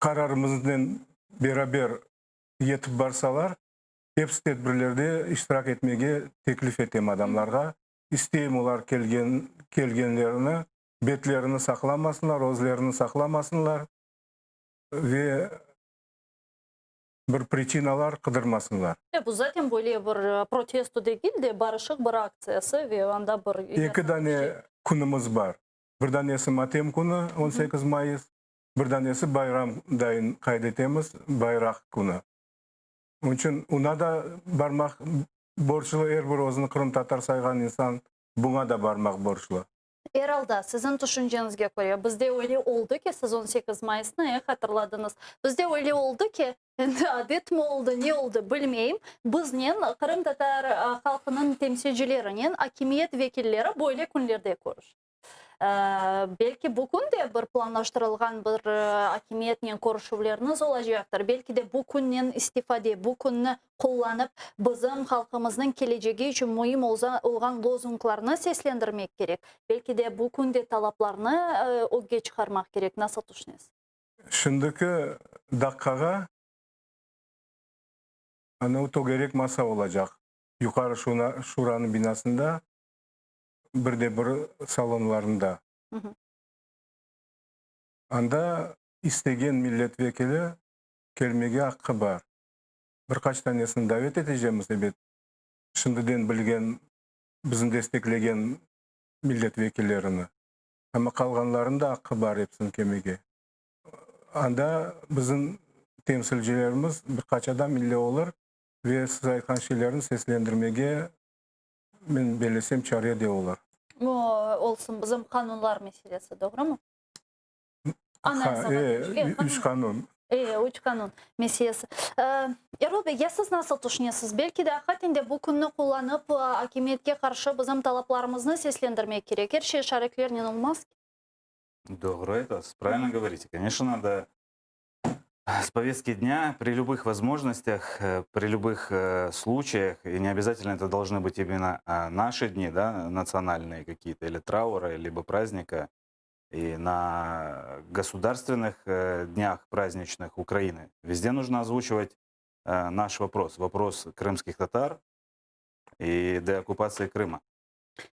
[SPEAKER 3] qararımıznen beraber yetip barsalar, episi tedbirlerde iştirak etmege teklif etem adamlarğa. İsteyim olar kelgen, kelgenlerini, betlerini saqlamasınlar, özlerini saqlamasınlar ve bir pričinalar qıdırmasınlar.
[SPEAKER 2] Bu zaten böyle bir protesto degil de, barışıq bir aktsiyası ve anda bir
[SPEAKER 3] Eki dane künümiz bar. Bir danesi matem künü, 18 mayıs, bir danesi bayram dayın qayd etemiz, bayraq künü. Onıñ içün oña da barmaq borclu er bir özüni qırımtatar sayğan insan buña da barmaq borclu.
[SPEAKER 2] Er alda, siziñ tüşünceñizge köre, bizde öyle oldı ki, siz 18 mayısnı hatırladıñız. Bizde öyle oldı ki, endi adet mi oldı, ne oldı bilmeyim, biznen qırımtatar halqınıñ temsilcilerinen akimiyet vekilleri böyle künlerde körüşti. Belki bu kün de bir planlaştırılğan bir akimiyetnen körüşüvleriniz olacaqtır. Belki de bu künnen istifade, bu künni qullanıp, bizim halqımıznıñ kelecegi içün müim olğan lozunglarnı seslendirmek kerek. Belki de bu künde talaplarnı ögge çıqarmaq kerek. Nasıl tüşünesiz?
[SPEAKER 3] Şimdiki daqqağa anavı tögerek masa olacaq. Yuqarı Şuranıñ binasında bir de bir salonlarında. Anda istegen millet vekili kelmege aqqı bar. Bir qaç tanesini davet etecemiz, ebet, şimdiden bilgen, bizni desteklegen millet vekillerini. Amma qalğanlarınıñ da aqqı bar episiniñ kelmege. Anda bizim temsilcilerimiz bir qaç adam ille olur ve siz aytqan şeylerni seslendirmege, men bellesem, çare de olur.
[SPEAKER 2] O, olsun bizim qanunlar meselesi, doğrumı?
[SPEAKER 3] Ha, üç qanun.
[SPEAKER 2] Üç qanun meselesi. Erol bey, ya siz nasıl tüşünesiz? Belki de aqiqaten de bu künni qullanıp, akimiyetke qarşı bizim talaplarımıznı seslendirmek kerek. Er şey şariklernen olmaz ki.
[SPEAKER 4] Doğru aytasız, правильно говорите. Конечно, надо. С повестки дня при любых возможностях, при любых случаях, и не обязательно это должны быть именно наши дни, да, национальные какие-то, или траура, либо праздника, и на государственных днях праздничных Украины везде нужно озвучивать наш вопрос, вопрос крымских татар и деоккупации Крыма.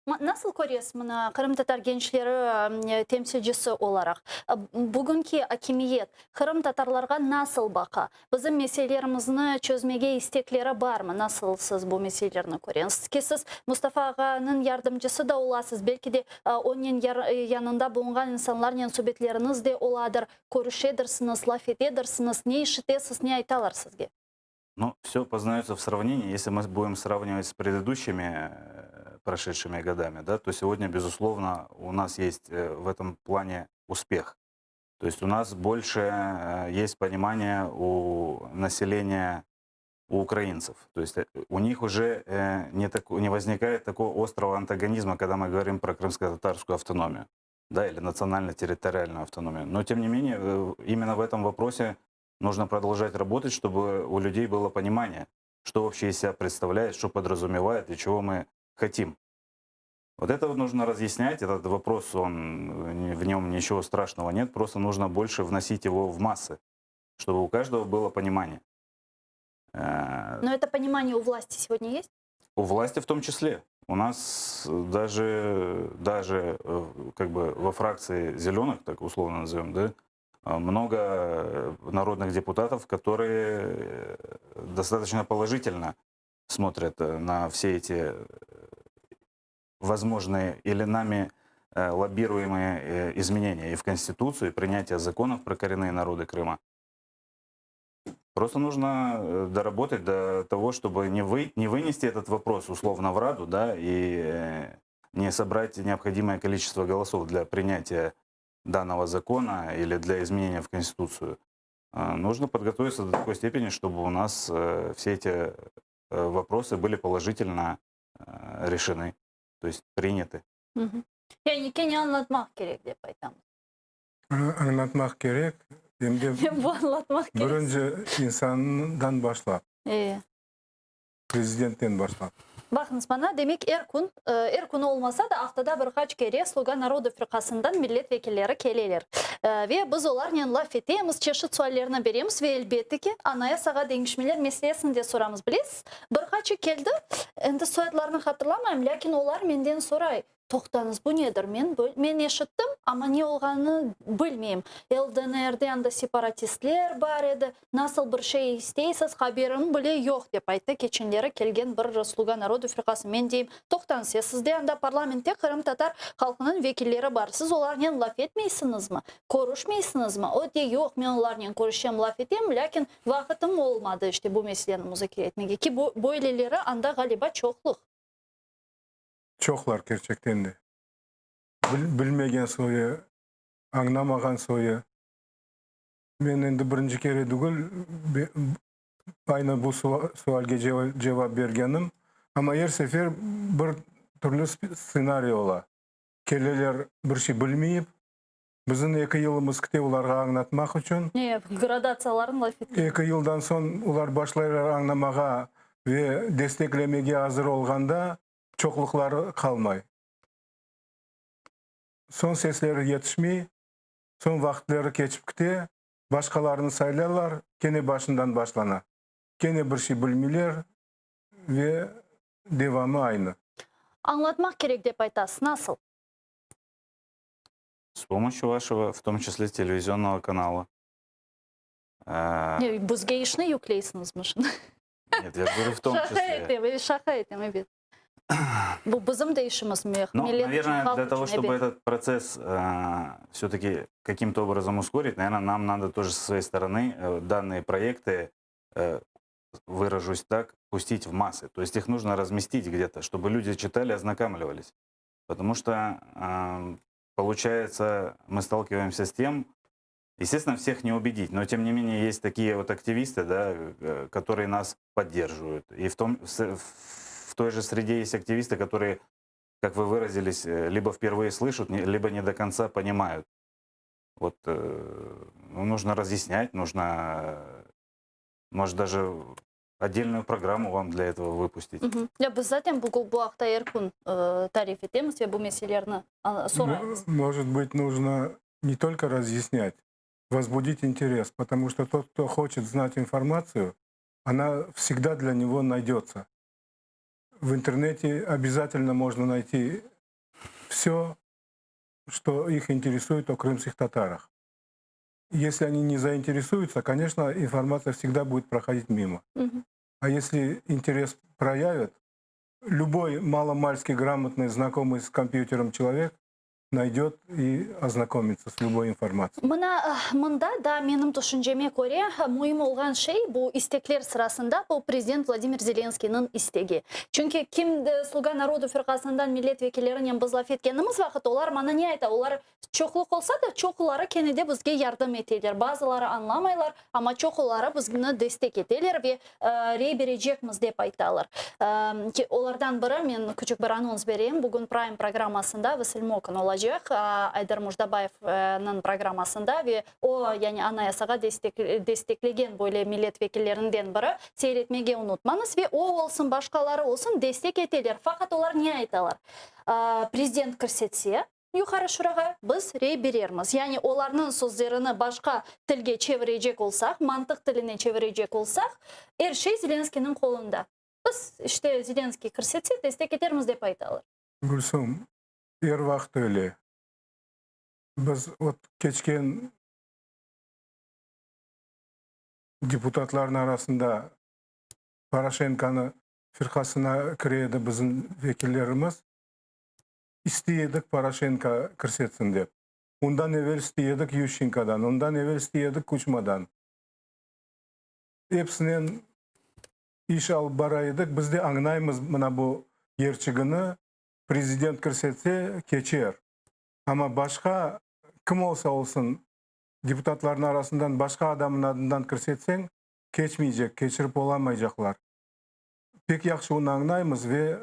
[SPEAKER 2] Nasıl köresiz mına qırımtatar gençleri temsilcisi olaraq, bugünki akimiyet qırımtatarlarğa nasıl baqa? Bizim meselelerimizni çözmege istekleri barmı? Nasıl siz bu meselelerni köresiz? Ki siz Mustafa ağanıñ yardımcısı da olasız, belki de onen yanında bulunğan insanlarnen subetleriñiz de oladır, körüşedirsiñiz, laf etedirsiñiz, ne işitesiz, ne aytalar sizge?
[SPEAKER 4] Ну, все познается в сравнении. Если мы будем сравнивать с предыдущими прошедшими годами, да, то сегодня, безусловно, у нас есть в этом плане успех. То есть у нас больше есть понимание у населения, у украинцев. То есть у них уже не возникает такого острого антагонизма, когда мы говорим про крымско-татарскую автономию, да, или национально-территориальную автономию. Но, тем не менее, именно в этом вопросе нужно продолжать работать, чтобы у людей было понимание, что вообще из себя представляет, что подразумевает и чего мы хотим. Вот это вот нужно разъяснять, этот вопрос, в нем ничего страшного нет, просто нужно больше вносить его в массы, чтобы у каждого было понимание.
[SPEAKER 2] Но это понимание у власти сегодня есть?
[SPEAKER 4] У власти в том числе. У нас даже как бы во фракции зеленых, так условно назовем, да, много народных депутатов, которые достаточно положительно смотрят на все эти возможные или нами лоббируемые изменения и в Конституцию, и принятие законов про коренные народы Крыма. Просто нужно доработать до того, чтобы не вынести этот вопрос условно в Раду, да, и не собрать необходимое количество голосов для принятия данного закона или для изменения в Конституцию. Нужно подготовиться до такой степени, чтобы у нас все эти вопросы были положительно решены, то есть приняты.
[SPEAKER 2] Yani kene añlatmaq kerek dep aytamız.
[SPEAKER 3] Añlatmaq kerek. Em de
[SPEAKER 2] Bu añlatmaq kerek.
[SPEAKER 3] birinci insandan başlap, prezidentten başlap.
[SPEAKER 2] Baqıñız maña, demek er kün, er kün olmasa da aftada bir qaç kere Sluga narodu firqasından millet vekilleri keleler. Ve biz olarnen laf etemiz, çeşit suallerni beremiz ve elbette ki anayasağa deñişmeler meselesini de soramız. Bilesiz, bir qaçı keldi, endi soyadlarını hatırlamayım, lâkin olar menden soray: Toqtañız, bu nedir? Men eşittim, amma ne olğanını bilmeyim. LDNRde anda separatistler bar edi, nasıl bir şey isteysiz, haberim bile yoq, dep ayttı keçenleri kelgen bir Sluga narodu firqası. Men deyim: Toqtañız, ya sizde anda parlamentte qırımtatar halqınıñ vekilleri bar, siz olarnen laf etmeysiñizmi, körüşmeysiñizmi? O dey: Yoq, men olarnen körüşem, laf etem, lâkin vaqıtım olmadı işte bu meseleni muzakere etmege. Ki bu böyleleri anda ğaliba çoqluq.
[SPEAKER 3] Çoqlar kerçekten de. Bilmegen soyu, añlamağan soyu. Men endi birinci kere degil aynı bu sualge cevap bergenim. Amma er sefer bir türlü stsenariy ola. Keleler bir şey bilmeyip, bizim 2 yılımız kete olarğa añlatmaq içün.
[SPEAKER 2] Ne, gradatsiyalarını laf etken.
[SPEAKER 3] 2 yıldan soñ olar başlaylar añlamağa ve desteklemege azır olğanda çoqluqları qalmay. Soñ sesleri yetişmey, soñ vaqıtları keçip kete, başqalarını saylarlar, kene başından başlana. Kene bir şey bilmeyler ve devamı aynı.
[SPEAKER 2] Añlatmaq kerek dep aytasız. Nasıl?
[SPEAKER 4] С помощью вашего, в том числе, телевизионного канала.
[SPEAKER 2] Ne, bizge işni yükleysiñizmi şimdi?
[SPEAKER 4] Нет, я говорю в том
[SPEAKER 2] Şaqa
[SPEAKER 4] числе.
[SPEAKER 2] etem, şaqa etem, ebet. Bu bizim de işimiz.
[SPEAKER 4] Ну,
[SPEAKER 2] millet içün,
[SPEAKER 4] наверное,
[SPEAKER 2] halq
[SPEAKER 4] для того,
[SPEAKER 2] içün,
[SPEAKER 4] чтобы
[SPEAKER 2] ebet.
[SPEAKER 4] этот процесс все-таки каким-то образом ускорить, наверное, нам надо тоже со своей стороны данные проекты, выражусь так, пустить в массы. То есть их нужно разместить где-то, чтобы люди читали, ознакомливались. Потому что, получается, мы сталкиваемся с тем, естественно, всех не убедить, но тем не менее есть такие вот активисты, да, которые нас поддерживают. И в той же среде есть активисты, которые, как вы выразились, либо впервые слышат, либо не до конца понимают. Вот, ну, нужно разъяснять, нужно, может, даже отдельную программу вам для этого выпустить.
[SPEAKER 2] Ya biz zaten bu, bu aqta er kün tarif etemiz ve bu meselelerni soraymız.
[SPEAKER 3] Может быть, нужно не только разъяснять, возбудить интерес, потому что тот, кто хочет знать информацию, она всегда для него найдется. В интернете обязательно можно найти все, что их интересует о крымских татарах. Если они не заинтересуются, конечно, информация всегда будет проходить мимо.
[SPEAKER 2] Мгм.
[SPEAKER 3] А если интерес проявят, любой маломальски грамотный, знакомый с компьютером человек найдет и ознакомится с любой информацией.
[SPEAKER 2] Mına mında da menim tüşünceme köre müim olğan şey bu istekler sırasında bu prezident Vladimir Zelenskıynıñ istegi. Çünki kim Sluga narodu firqasından millet vekillerinen biz laf etkenimiz vaqıt olar mana ne ayta, olar çoqluq olsa da çoquları kene de bizge yardım eteler. Bazıları añlamaylar, amma çoquları bizni destek eteler ve rey berecekmiz dep aytalar. Olardan biri, men küçük bir anons bereyim, bugün Prime programmasında Vasil Mokan olacaq, Ayder Mujdabayevniñ programmasında ve o, yani Anayasağa desteklegen böyle millet vekillerinden biri, seyir etmege unutmañız, ve o olsun, başqaları olsun, destek eteler. Faqat olar ne aytalar? Prezident kirsetse Yuqarı Şurağa, biz rey berermiz. Yani olarnıñ sözlerini başqa tilge çevirecek olsaq, mantıq tiline çevirecek olsaq, er şey Zelenskıynıñ qolunda. Biz, işte, Zelenskıy kirsetse, destek etermiz, dep aytalar.
[SPEAKER 3] Gülsüm, er vaqıt öyle. Biz ot keçken deputatlarnıñ arasında Poroşenkonı firqasına kire edi bizim vekillerimiz. İstey edik Poroşenko kirsetsin dep. Ondan evel istey edik Yuşçenkodan, ondan evel istey edik Kuçmadan. Epsinen iş alıp bara edik. Biz de añlaymız mına bu yerçigini, prezident kirsetse, keçer. Amma başqa kim olsa olsun, deputatlarnıñ arasından başqa adamnıñ adından kirsetseñ, keçmeycek, keçirip olamaycaqlar. Pek yahşı onı añlaymız ve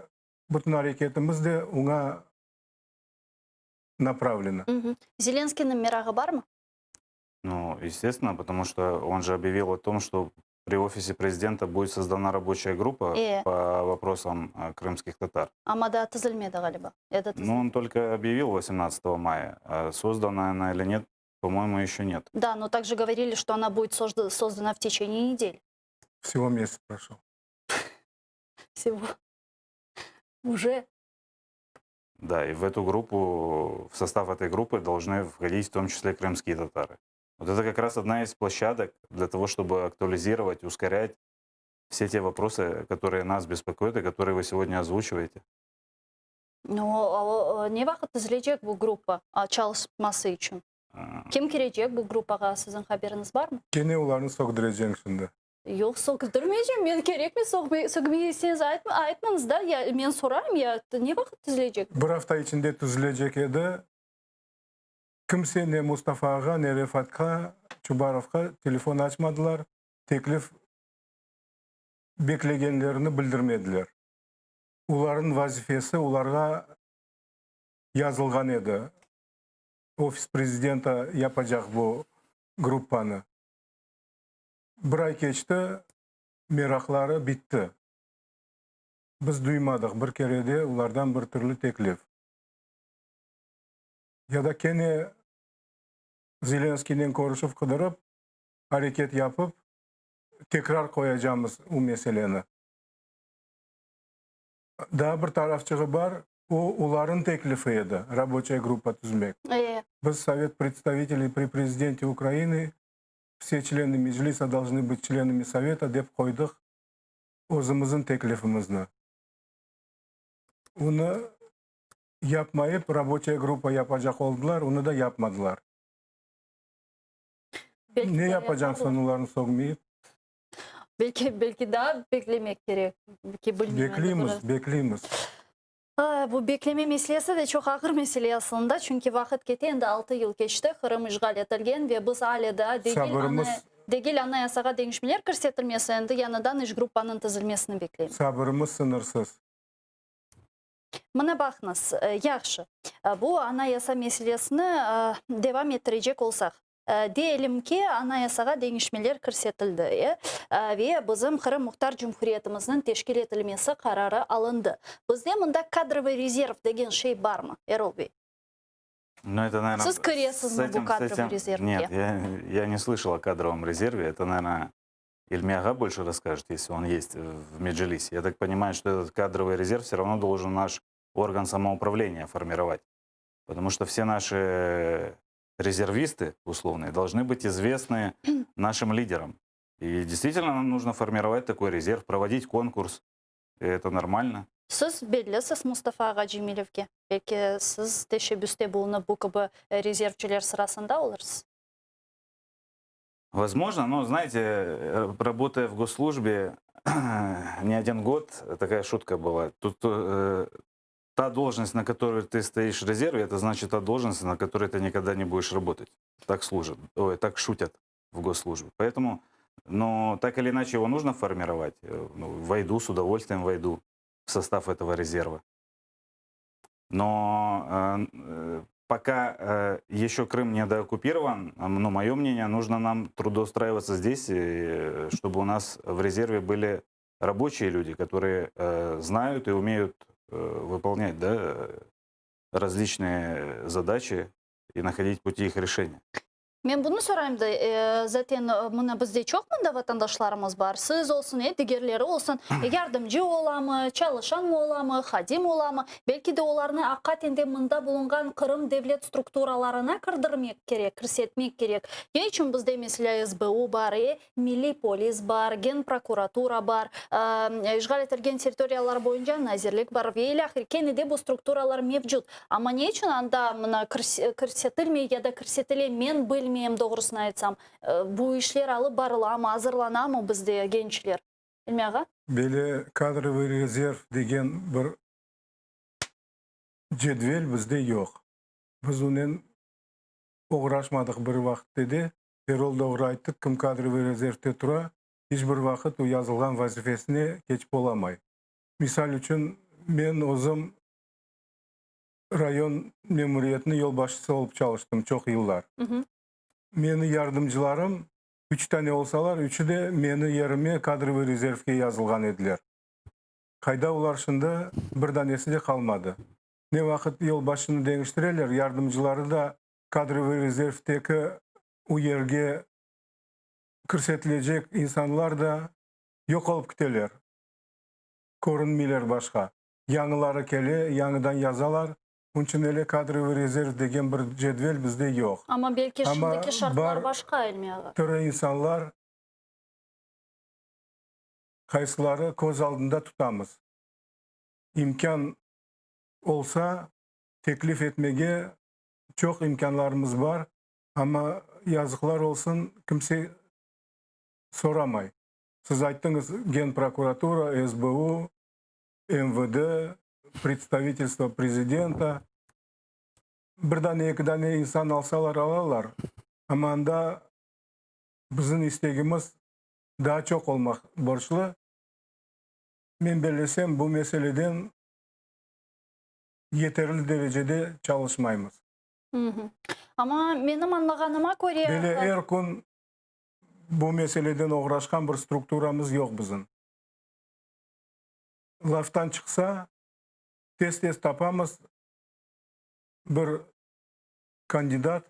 [SPEAKER 3] bütün areketimiz de oña направлено.
[SPEAKER 2] Zelenskıynıñ merağı barmı?
[SPEAKER 4] Ну, естественно, потому что он же объявил о том, что при офисе президента будет создана рабочая группа
[SPEAKER 2] Э.
[SPEAKER 4] по вопросам э, крымских татар.
[SPEAKER 2] Amma daa tizilmedi ğaliba. Ya da
[SPEAKER 4] Ну, он только объявил 18 мая. А создана она или нет, по-моему, еще нет.
[SPEAKER 2] Да, но также говорили, что она будет создана в течение недели.
[SPEAKER 3] Всего месяц прошел.
[SPEAKER 2] Всего. Уже.
[SPEAKER 4] Да, и в эту группу, в состав этой группы должны входить в том числе крымские татары. Вот это как раз одна из площадок для того, чтобы актуализировать, ускорять все те вопросы, которые нас беспокоят и которые вы сегодня озвучиваете.
[SPEAKER 2] Ну, ne vaqıt tizilecek bu gruppa çalışması içün?
[SPEAKER 4] А,
[SPEAKER 2] Kim kirecek bu gruppağa, siziñ haberiñiz barmı?
[SPEAKER 3] Kene olarnı sögdüreceñ şimdi.
[SPEAKER 2] Yoq, sögdürmeycem. Men kerekmi sögmeyseñiz aytmañız da. Ya, men sorayım, ya ne vaqıt tizilecek?
[SPEAKER 3] Bir afta içinde tüzülecek edi. Kimse ne Mustafa ağa, ne Refatqa, Çubarovqa telefon açmadılar, teklif beklegenlerini bildirmediler. Olarnıñ vazifesi olarğa yazılğan edi. Ofis prezidenta yapacaq bu gruppanı. Bir ay keçti, meraqları bitti. Biz duymadıq bir kere de olardan bir türlü teklif. Ya da kene Zelenskiynen körüşüv qıdırıp, areket yapıp, tekrar qoyacamız o meseleni. Daa bir tarafçığı bar, o olarnıñ teklifi edi, raboçaya gruppa tizmek.
[SPEAKER 2] E,
[SPEAKER 3] Biz Совет представителей при президенте Украины, все члены Meclisa должны быть членами Совета dep qoydıq özümizniñ teklifimizni. Onı yapmayıp, raboçaya gruppa yapacaq oldılar, onı da yapmadılar.
[SPEAKER 2] Belki
[SPEAKER 3] Ne
[SPEAKER 2] de
[SPEAKER 3] yapacaqsıñ
[SPEAKER 2] yaparlar.
[SPEAKER 3] olarnı sögmeyip?
[SPEAKER 2] Belki, belki daa beklemek kerek. Belki bilmeyim.
[SPEAKER 3] Bekleymiz, bekleymiz.
[SPEAKER 2] Ay, bu bekleme meselesi de çoq ağır mesele aslında, çünki vaqıt kete, endi 6 yıl keçti, Qırım işğal etilgen ve biz ale daa degil,
[SPEAKER 3] Sabırımız-
[SPEAKER 2] ana, degil anayasağa deñişmeler kirsetilmesi, endi yañıdan iş gruppanıñ tizilmesini bekleymiz.
[SPEAKER 3] Sabırımız sıñırsız.
[SPEAKER 2] Mına baqıñız, yahşı. Bu Anayasa meselesini devam ettirecek olsaq, Deyelim ki, Anayasağa deñişmeler kirsetildi ve bizim Qırım Muhtar Cumhuriyetimizniñ teşkil etilmesi qararı alındı. Bizde mında kadrovıy rezerv degen şey barmı, Erol bey?
[SPEAKER 4] Nu, это, наверно,
[SPEAKER 2] Siz kiresizmi bu kadrovıy rezervge?
[SPEAKER 4] Нет, я, я не слышал о кадровом резерве. Это, наверное, Ильми ağa больше расскажет, если он есть в Меджлисе. Я так понимаю, что этот кадровый резерв все равно должен наш орган самоуправления формировать. Потому что все наши резервисты, условные, должны быть известны нашим лидерам. И действительно нам нужно формировать такой резерв, проводить конкурс. И это нормально.
[SPEAKER 2] Siz bellisiz Mustafa ağa Cemilevge. Belki siz teşebbüste bulunıp bu kibi rezervciler sırasında olursız?
[SPEAKER 4] Возможно, но, знаете, э, работая в госслужбе не один год, такая шутка была. Тут э, та должность, на которой ты стоишь в резерве, это значит та должность, на которой ты никогда не будешь работать. Так служат, ой, так шутят в госслужбе. Поэтому, но так или иначе его нужно формировать. Э, ну, войду, с удовольствием войду в состав этого резерва. Но э, э, пока э, еще Крым не дооккупирован, ну, мое мнение, нужно нам трудоустраиваться здесь, э, чтобы у нас в резерве были рабочие люди, которые э, знают и умеют э, выполнять да, э, различные задачи и находить пути их решения.
[SPEAKER 2] Men bunı sorayım da, zaten mına bizde çoq mında vatandaşlarımız bar, siz olsun, digerleri olsun, yardımcı olamı, çalışan olamı, hadim olamı, belki de olarnı aqiqaten de mında bulunğan Qırım devlet strukturalarına kirdirmek kerek, kirsetmek kerek. Ne içün bizde, meselâ, SBU bar, Milliy polis bar, Genprokuratura bar, işğal etilgen territoriyalar boyunca nazirlik bar ve ilâhre, kene de bu strukturalar mevcut. Amma ne içün anda mına kirsetilmey ya da kirsetile, men bilmeyim, doğrusını aytsam. Bu işler alıp barılamı, azırlanamı bizde gençler? İlmi ağa?
[SPEAKER 3] Böyle kadrovıy rezerv degen bir cedvel bizde yoq. Biz onen oğraşmadıq bir vaqıtte de. Erol doğru ayttı, kim kadrovıy rezervde tura, iç bir vaqıt o yazılğan vazifesine keçip olamay. Misal içün, men özüm rayon memuriyetiniñ yolbaşçısı olıp çalıştım çoq yıllar. Meni yardımcılarım üç tane olsalar, üçü de meni yerime kadrovıy rezervge yazılğan ediler. Qayda olar şimdi, bir danesi de qalmadı. Ne vaqıt yolbaşçını deñiştireler, yardımcıları da kadrovıy rezervdeki o yerge kirsetilecek insanlar da yoq olıp kiteler, körünmeyler başqa. Yañıları kele, yañıdan yazalar. Onıñ içün ele kadrovıy rezerv degen bir cedvel bizde yoq.
[SPEAKER 2] Amma belki
[SPEAKER 3] Amma
[SPEAKER 2] şimdiki şartlar
[SPEAKER 3] bar
[SPEAKER 2] başqa, İlmi ağa.
[SPEAKER 3] tiri insanlar, qaysıları köz aldında tutamız. İmkân olsa, teklif etmege çoq imkânlarımız bar, amma yazıqlar olsun, kimse soramay. Siz ayttıñız, Genprokuratura, SBU, MVD, predstavitelstvo prezidenta. Bir dane, eki dane insan alsalar, alalar, amma anda bizim istegimiz daa çoq olmaq borclu. Men bellesem, bu meseleden yeterli derecede çalışmaymız.
[SPEAKER 2] Amma menim añlağanıma köre...
[SPEAKER 3] Böyle er kün bu meseleden oğraşqan bir strukturamız yoq bizim. Laftan çıqsa, tez-tez tapamız bir kandidat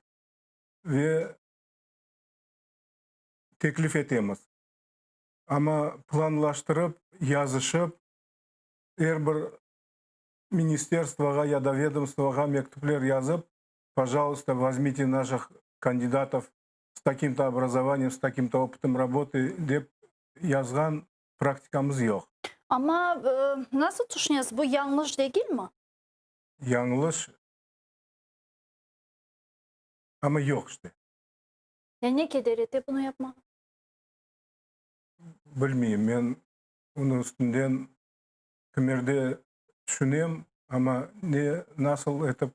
[SPEAKER 3] ve teklif etemiz. Amma planlaştırıp, yazışıp, er bir ministerstvoğa ya da vedomstvoğa mektüpler yazıp, pojaluysta, vozmite naših kandidatov s takim-to obrazovaniyem, s takim-to opıtom rabotı dep yazğan praktikamız yoq.
[SPEAKER 2] Amma nasıl tüşünesiz, bu yañlış degilmi?
[SPEAKER 3] Yañlış, amma yoq işte.
[SPEAKER 2] Ya ne keder ete bunı yapmağa?
[SPEAKER 3] Bilmeyim, men onıñ üstünden kimerde tüşünem, amma ne, nasıl etip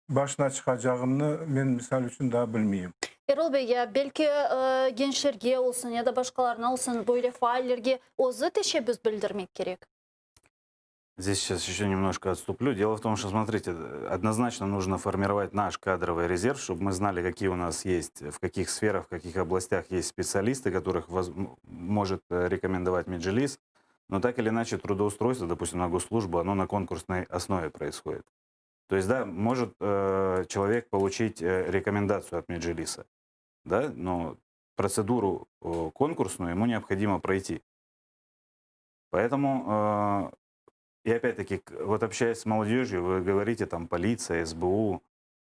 [SPEAKER 3] başına çıqacağımnı men, misal içün, daa bilmeyim.
[SPEAKER 2] Erol bey, ya belki gençlerge olsun ya da başqalarına olsun, böyle faallerge özü teşebbüs bildirmek kerek?
[SPEAKER 4] Здесь сейчас еще немножко отступлю. Дело в том, что, смотрите, однозначно нужно формировать наш кадровый резерв, чтобы мы знали, какие у нас есть, в каких сферах, в каких областях есть специалисты, которых воз- может рекомендовать Меджлис. Но так или иначе трудоустройство, допустим, на госслужбу, оно на конкурсной основе происходит. То есть, да, может человек получить рекомендацию от Меджлиса, да, но процедуру конкурсную ему необходимо пройти. Поэтому, и опять-таки, вот общаясь с молодежью, вы говорите там полиция, СБУ,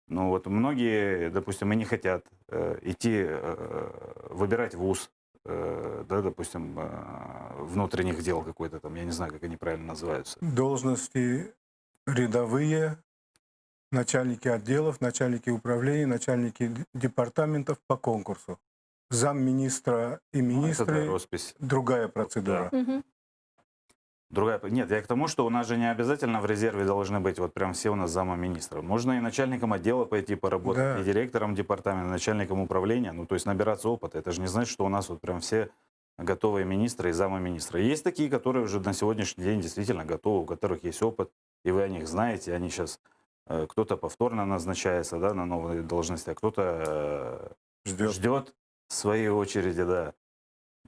[SPEAKER 4] ну вот многие, допустим, и не хотят идти выбирать вуз, да, допустим, внутренних дел какой-то там, я не знаю, как они правильно называются.
[SPEAKER 3] Должности рядовые, начальники отделов, начальники управлений, начальники департаментов по конкурсу. Замминистра и
[SPEAKER 4] Ну, это да,
[SPEAKER 3] министры
[SPEAKER 4] роспись.
[SPEAKER 3] другая процедура.
[SPEAKER 2] Мгм.
[SPEAKER 4] Другая, нет, я к тому, что у нас же не обязательно в резерве должны быть вот прям все у нас зама министра. Можно и начальником отдела пойти поработать,
[SPEAKER 3] Да.
[SPEAKER 4] и директором департамента, начальником управления, ну то есть набираться опыта. Это же не значит, что у нас вот прям все готовые министры и замы министра. Есть такие, которые уже на сегодняшний день действительно готовы, у которых есть опыт, и вы о них знаете, они сейчас, кто-то повторно назначается, да, на новые должности, а кто-то
[SPEAKER 3] Ждет.
[SPEAKER 4] ждет своей очереди, да.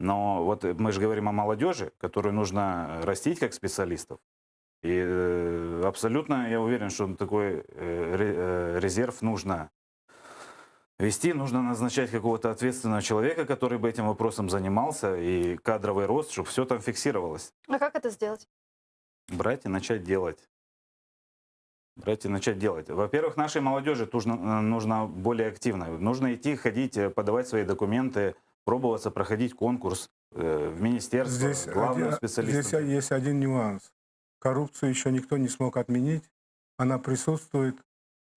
[SPEAKER 4] Но вот мы же говорим о молодежи, которую нужно растить как специалистов. И абсолютно я уверен, что такой резерв нужно вести, нужно назначать какого-то ответственного человека, который бы этим вопросом занимался, и кадровый рост, чтобы все там фиксировалось.
[SPEAKER 2] А как это сделать?
[SPEAKER 4] Брать и начать делать. Брать и начать делать. Во-первых, нашей молодежи нужно более активно. Нужно идти, ходить, подавать свои документы, пробоваться, проходить конкурс в министерство,
[SPEAKER 3] Здесь,
[SPEAKER 4] главным специалистом.
[SPEAKER 3] здесь есть один нюанс. Коррупцию еще никто не смог отменить. Она присутствует.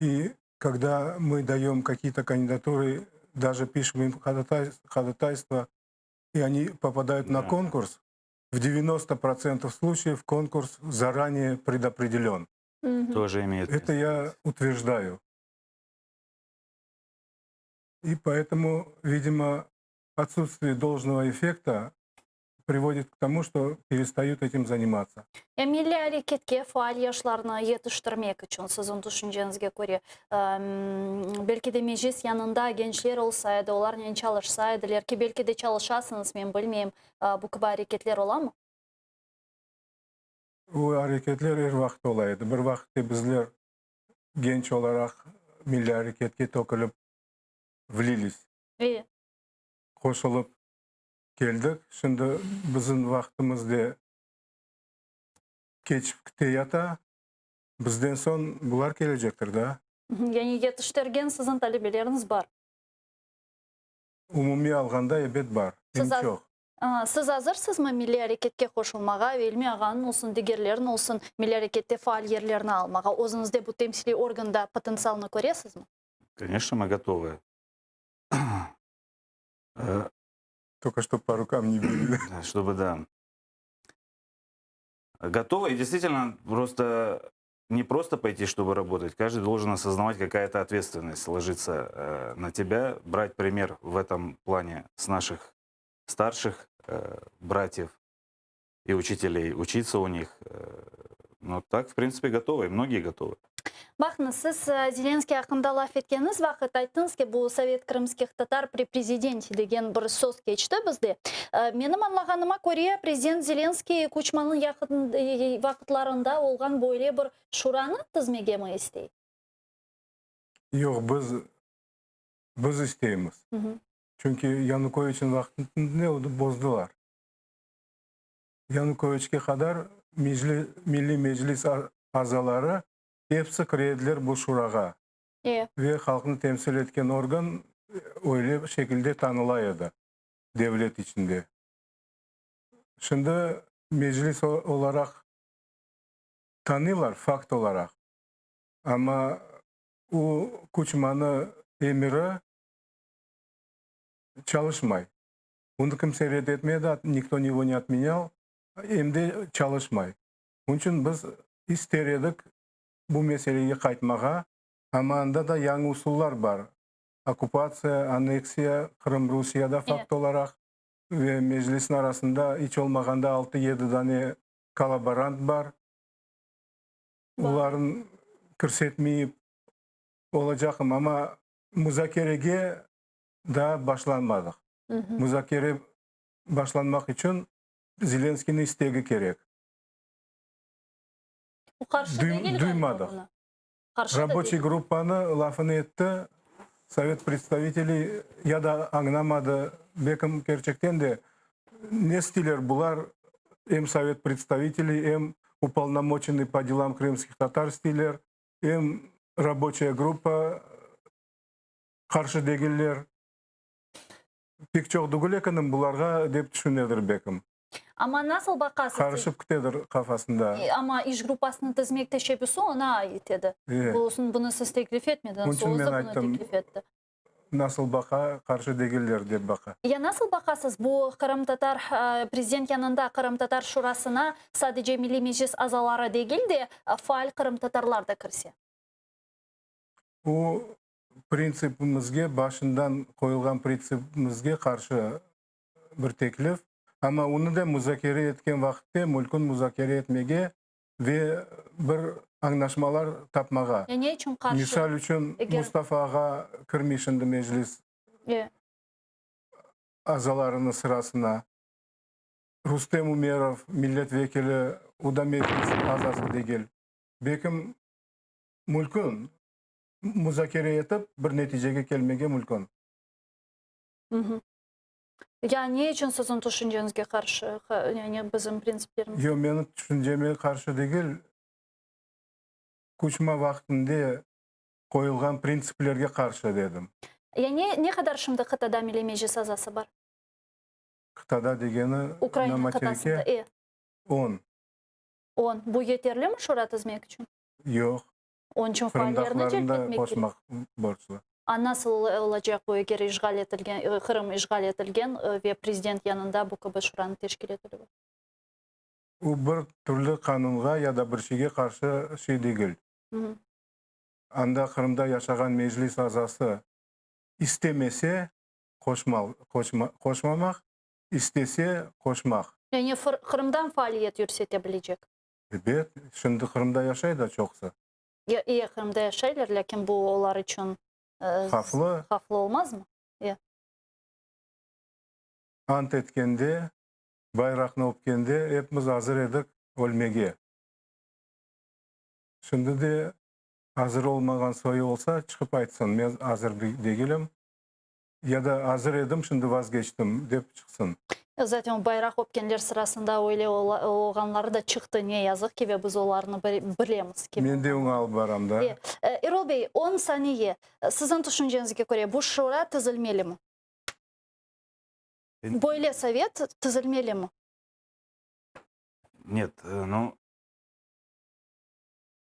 [SPEAKER 3] И когда мы даем какие-то кандидатуры, даже пишем им ходатайство, и они попадают на конкурс, в 90% случаев конкурс заранее предопределен.
[SPEAKER 4] Тоже имеет
[SPEAKER 3] Это
[SPEAKER 4] место
[SPEAKER 3] я
[SPEAKER 4] быть.
[SPEAKER 3] утверждаю. И поэтому, видимо, отсутствие должного эффекта приводит к тому, что перестают этим заниматься.
[SPEAKER 2] Ya milliy areketke faal yaşlarnı yetiştirmek içün, siziñ tüşünceñizge köre, belki de Meclis yanında gençler olsa edi, olarnen çalışsa ediler, ki belki de çalışasıñız, men bilmeyim, bu kibi areketler olamı?
[SPEAKER 3] Bu areketler er vaqıt ola edi. Bir vaqıtte bizler genç olaraq milliy areketke tökülip влились, qoşulıp keldik. Şimdi bizim vaqtımız da keçip kete yata. Bizden soñ bular kelecektir da.
[SPEAKER 2] Yani yetiştirgen siziñ talebeleriñiz bar?
[SPEAKER 3] Umumiy alğanda ebet bar. Eñ çoq.
[SPEAKER 2] Siz azırsızmı milliy areketke qoşulmağa ve İlmi ağanıñ olsun, digerlerniñ olsun milliy arekette faal yerlerini almağa? Özüñizde bu temsiliy organda potentsialnı köresizmi?
[SPEAKER 4] Конечно, мы готовы.
[SPEAKER 3] Только чтоб по рукам не били.
[SPEAKER 4] Чтобы, да. Готовы. И действительно, просто не просто пойти, чтобы работать. Каждый должен осознавать, какая-то ответственность ложится на тебя. Брать пример в этом плане с наших старших братьев и учителей, учиться у них. Ну, так, в принципе, готовы. И многие готовы.
[SPEAKER 2] Baqıñız, siz Zelenskiy aqqında laf etkeniñiz vaqıt ayttıñız ki, bu Совет крымских татар при президенте degen bir söz keçti bizde. Menim añlağanıma köre, prezident Zelenskiy Kuçmanıñ yaqın vaqıtlarında olğan böyle bir şuranı tizmege mi istey?
[SPEAKER 3] Yoq, biz isteymiz. Çünki Yanukoviçniñ vaqtında bozdılar. Yanukoviçke qadar Milliy Meclis azaları episi kire ediler bu şurağa. Ve halqnı temsil etken organ öyle şekilde tanıla edi devlet içinde. Şimdi Meclis olaraq tanıylar fakt olaraq, amma o Kuçmanı emiri çalışmay. Onı kimse red etmedi, никто его не отменял, em de çalışmay. Onıñ içün biz ister edik bu meselege qaytmağa, amma anda da yañı usullar bar. Okkupatsiya, anneksiya, Qırım Rusiyada fakt olaraq ve Meclisniñ arasında iç olmağanda 6-7 dane kollaborant bar. Olarnı kirsetmeyip olacaqım, amma muzakerege daa başlanmadıq. Muzakere başlanmaq içün Zelenskıynıñ istegi kerek.
[SPEAKER 2] O qarşı degil ğaliba
[SPEAKER 3] Duymadıq.
[SPEAKER 2] buna. Qarşı da
[SPEAKER 3] Raboçiy
[SPEAKER 2] degil.
[SPEAKER 3] gruppanı lafını etti, Sovet predstaviteli ya da añlamadı, belkim kerçekten de ne isteyler bular, em Sovet predstaviteli, em upolnomoçenıy po delam krımskih tatar isteyler, em raboçaya gruppa qarşı degiller. Pek çoq degil ekenim bularğa dep tüşünedir belkim.
[SPEAKER 2] Amma nasıl baqasız?
[SPEAKER 3] Qarışıp kitedir qafasında.
[SPEAKER 2] Amma iş gruppasını tizmek teşebbüsi oña ait edi. Bunı siz teklif etmediñiz,
[SPEAKER 3] Onıñ içün
[SPEAKER 2] o özü
[SPEAKER 3] men
[SPEAKER 2] bunı
[SPEAKER 3] ayttım,
[SPEAKER 2] teklif etti.
[SPEAKER 3] Nasıl baqa, qarşı degiller dep baqa.
[SPEAKER 2] Ya nasıl baqasız bu qırımtatar, prezident yanında Qırımtatar şurasına sadece Milliy Meclis azaları degil de, faal qırımtatarlar da kirse?
[SPEAKER 3] Bu printsipimizge, başından qoyulğan printsipimizge qarşı bir teklif. Amma onı da muzakere etken vaqıtte mülkün muzakere etmege ve bir añlaşmalar tapmağa.
[SPEAKER 2] Ya ne içün qarşı?
[SPEAKER 3] Misal içün,
[SPEAKER 2] Eger-
[SPEAKER 3] Mustafa ağa kirmey şimdi Meclis azalarınıñ sırasına. Rustem Umerov, millet vekili, o da Meclis azası degil. Belkim, mülkün muzakere etip, bir neticege kelmege mülkün.
[SPEAKER 2] Ya ne içün siziñ tüşünceñizge qarşı, yani bizim printsiplerimiz?
[SPEAKER 3] Yoq, menim tüşünceme qarşı degil, Kuçma vaqtında qoyulğan printsiplerge qarşı dedim.
[SPEAKER 2] Ya ne, ne qadar şimdi qıtada Milliy Meclis azası bar?
[SPEAKER 3] Qıtada degeni, na
[SPEAKER 2] Ukraina
[SPEAKER 3] materike?
[SPEAKER 2] qıtasında, e.
[SPEAKER 3] On.
[SPEAKER 2] On. Bu yeterlimi şura tizmek içün?
[SPEAKER 3] Yoq.
[SPEAKER 2] Onıñ içün faallerni celp
[SPEAKER 3] Qırımdaqlarnı da
[SPEAKER 2] etmek kerek.
[SPEAKER 3] qoşmaq borclu.
[SPEAKER 2] A nasıl olacaq bu, eger işğal etilgen, Qırım işğal etilgen ve prezident yanında bu kibi şuranıñ teşkil etilüvi?
[SPEAKER 3] O bir türlü qanunğa ya da bir şeyge qarşı şey degil. Anda Qırımda yaşağan Meclis azası istemese qoşmal, qoşmamaq, istese qoşmaq.
[SPEAKER 2] Yani Qırımdan faaliyet yürsete bilecek?
[SPEAKER 3] Ebet, şimdi Qırımda yaşay da çoqusı.
[SPEAKER 2] E, Qırımda yaşaylar, lâkin bu olar içün
[SPEAKER 3] Havflı.
[SPEAKER 2] Havflı olmazmı? E.
[SPEAKER 3] Ant etkende, bayraqnı öpkende epimiz azır edik ölmege. Şimdi de azır olmağan soyu olsa, çıqıp aytsın, men azır degilim, ya da azır edim, şimdi vazgeçtim, dep çıqsın.
[SPEAKER 2] Zaten o bayraq öpkenler sırasında öyle olğanları da çıqtı, ne yazıq ki, ve biz olarnı bilemiz. Kim
[SPEAKER 3] Men de oña alıp baram da.
[SPEAKER 2] Erol bey, on saniye, siziñ tüşünceñizge köre, bu şura tizilmelimi? Böyle sovet tizilmelimi?
[SPEAKER 4] Net, nu,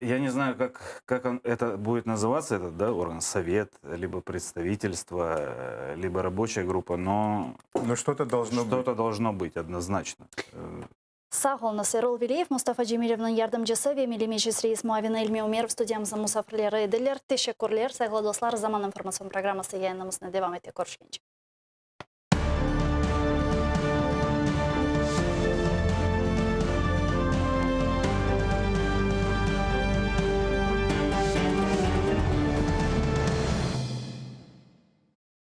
[SPEAKER 4] Я не знаю, как, как он, это будет называться, этот да, орган, совет, либо представительство, э, либо рабочая группа, но
[SPEAKER 3] Но что-то должно быть.
[SPEAKER 4] что-то должно быть однозначно. Э,
[SPEAKER 2] Sağ oluñız. Erol Veliyev, Mustafa Cemilevniñ yardımcısı ve Milliy Meclis reis muavini İlmi Ümerov studiyamıznıñ musafirleri ediler. Teşekkürler. Sayğılı dostlar, Zaman informatsion programması yayınımıznı devam ete. Körüşkence.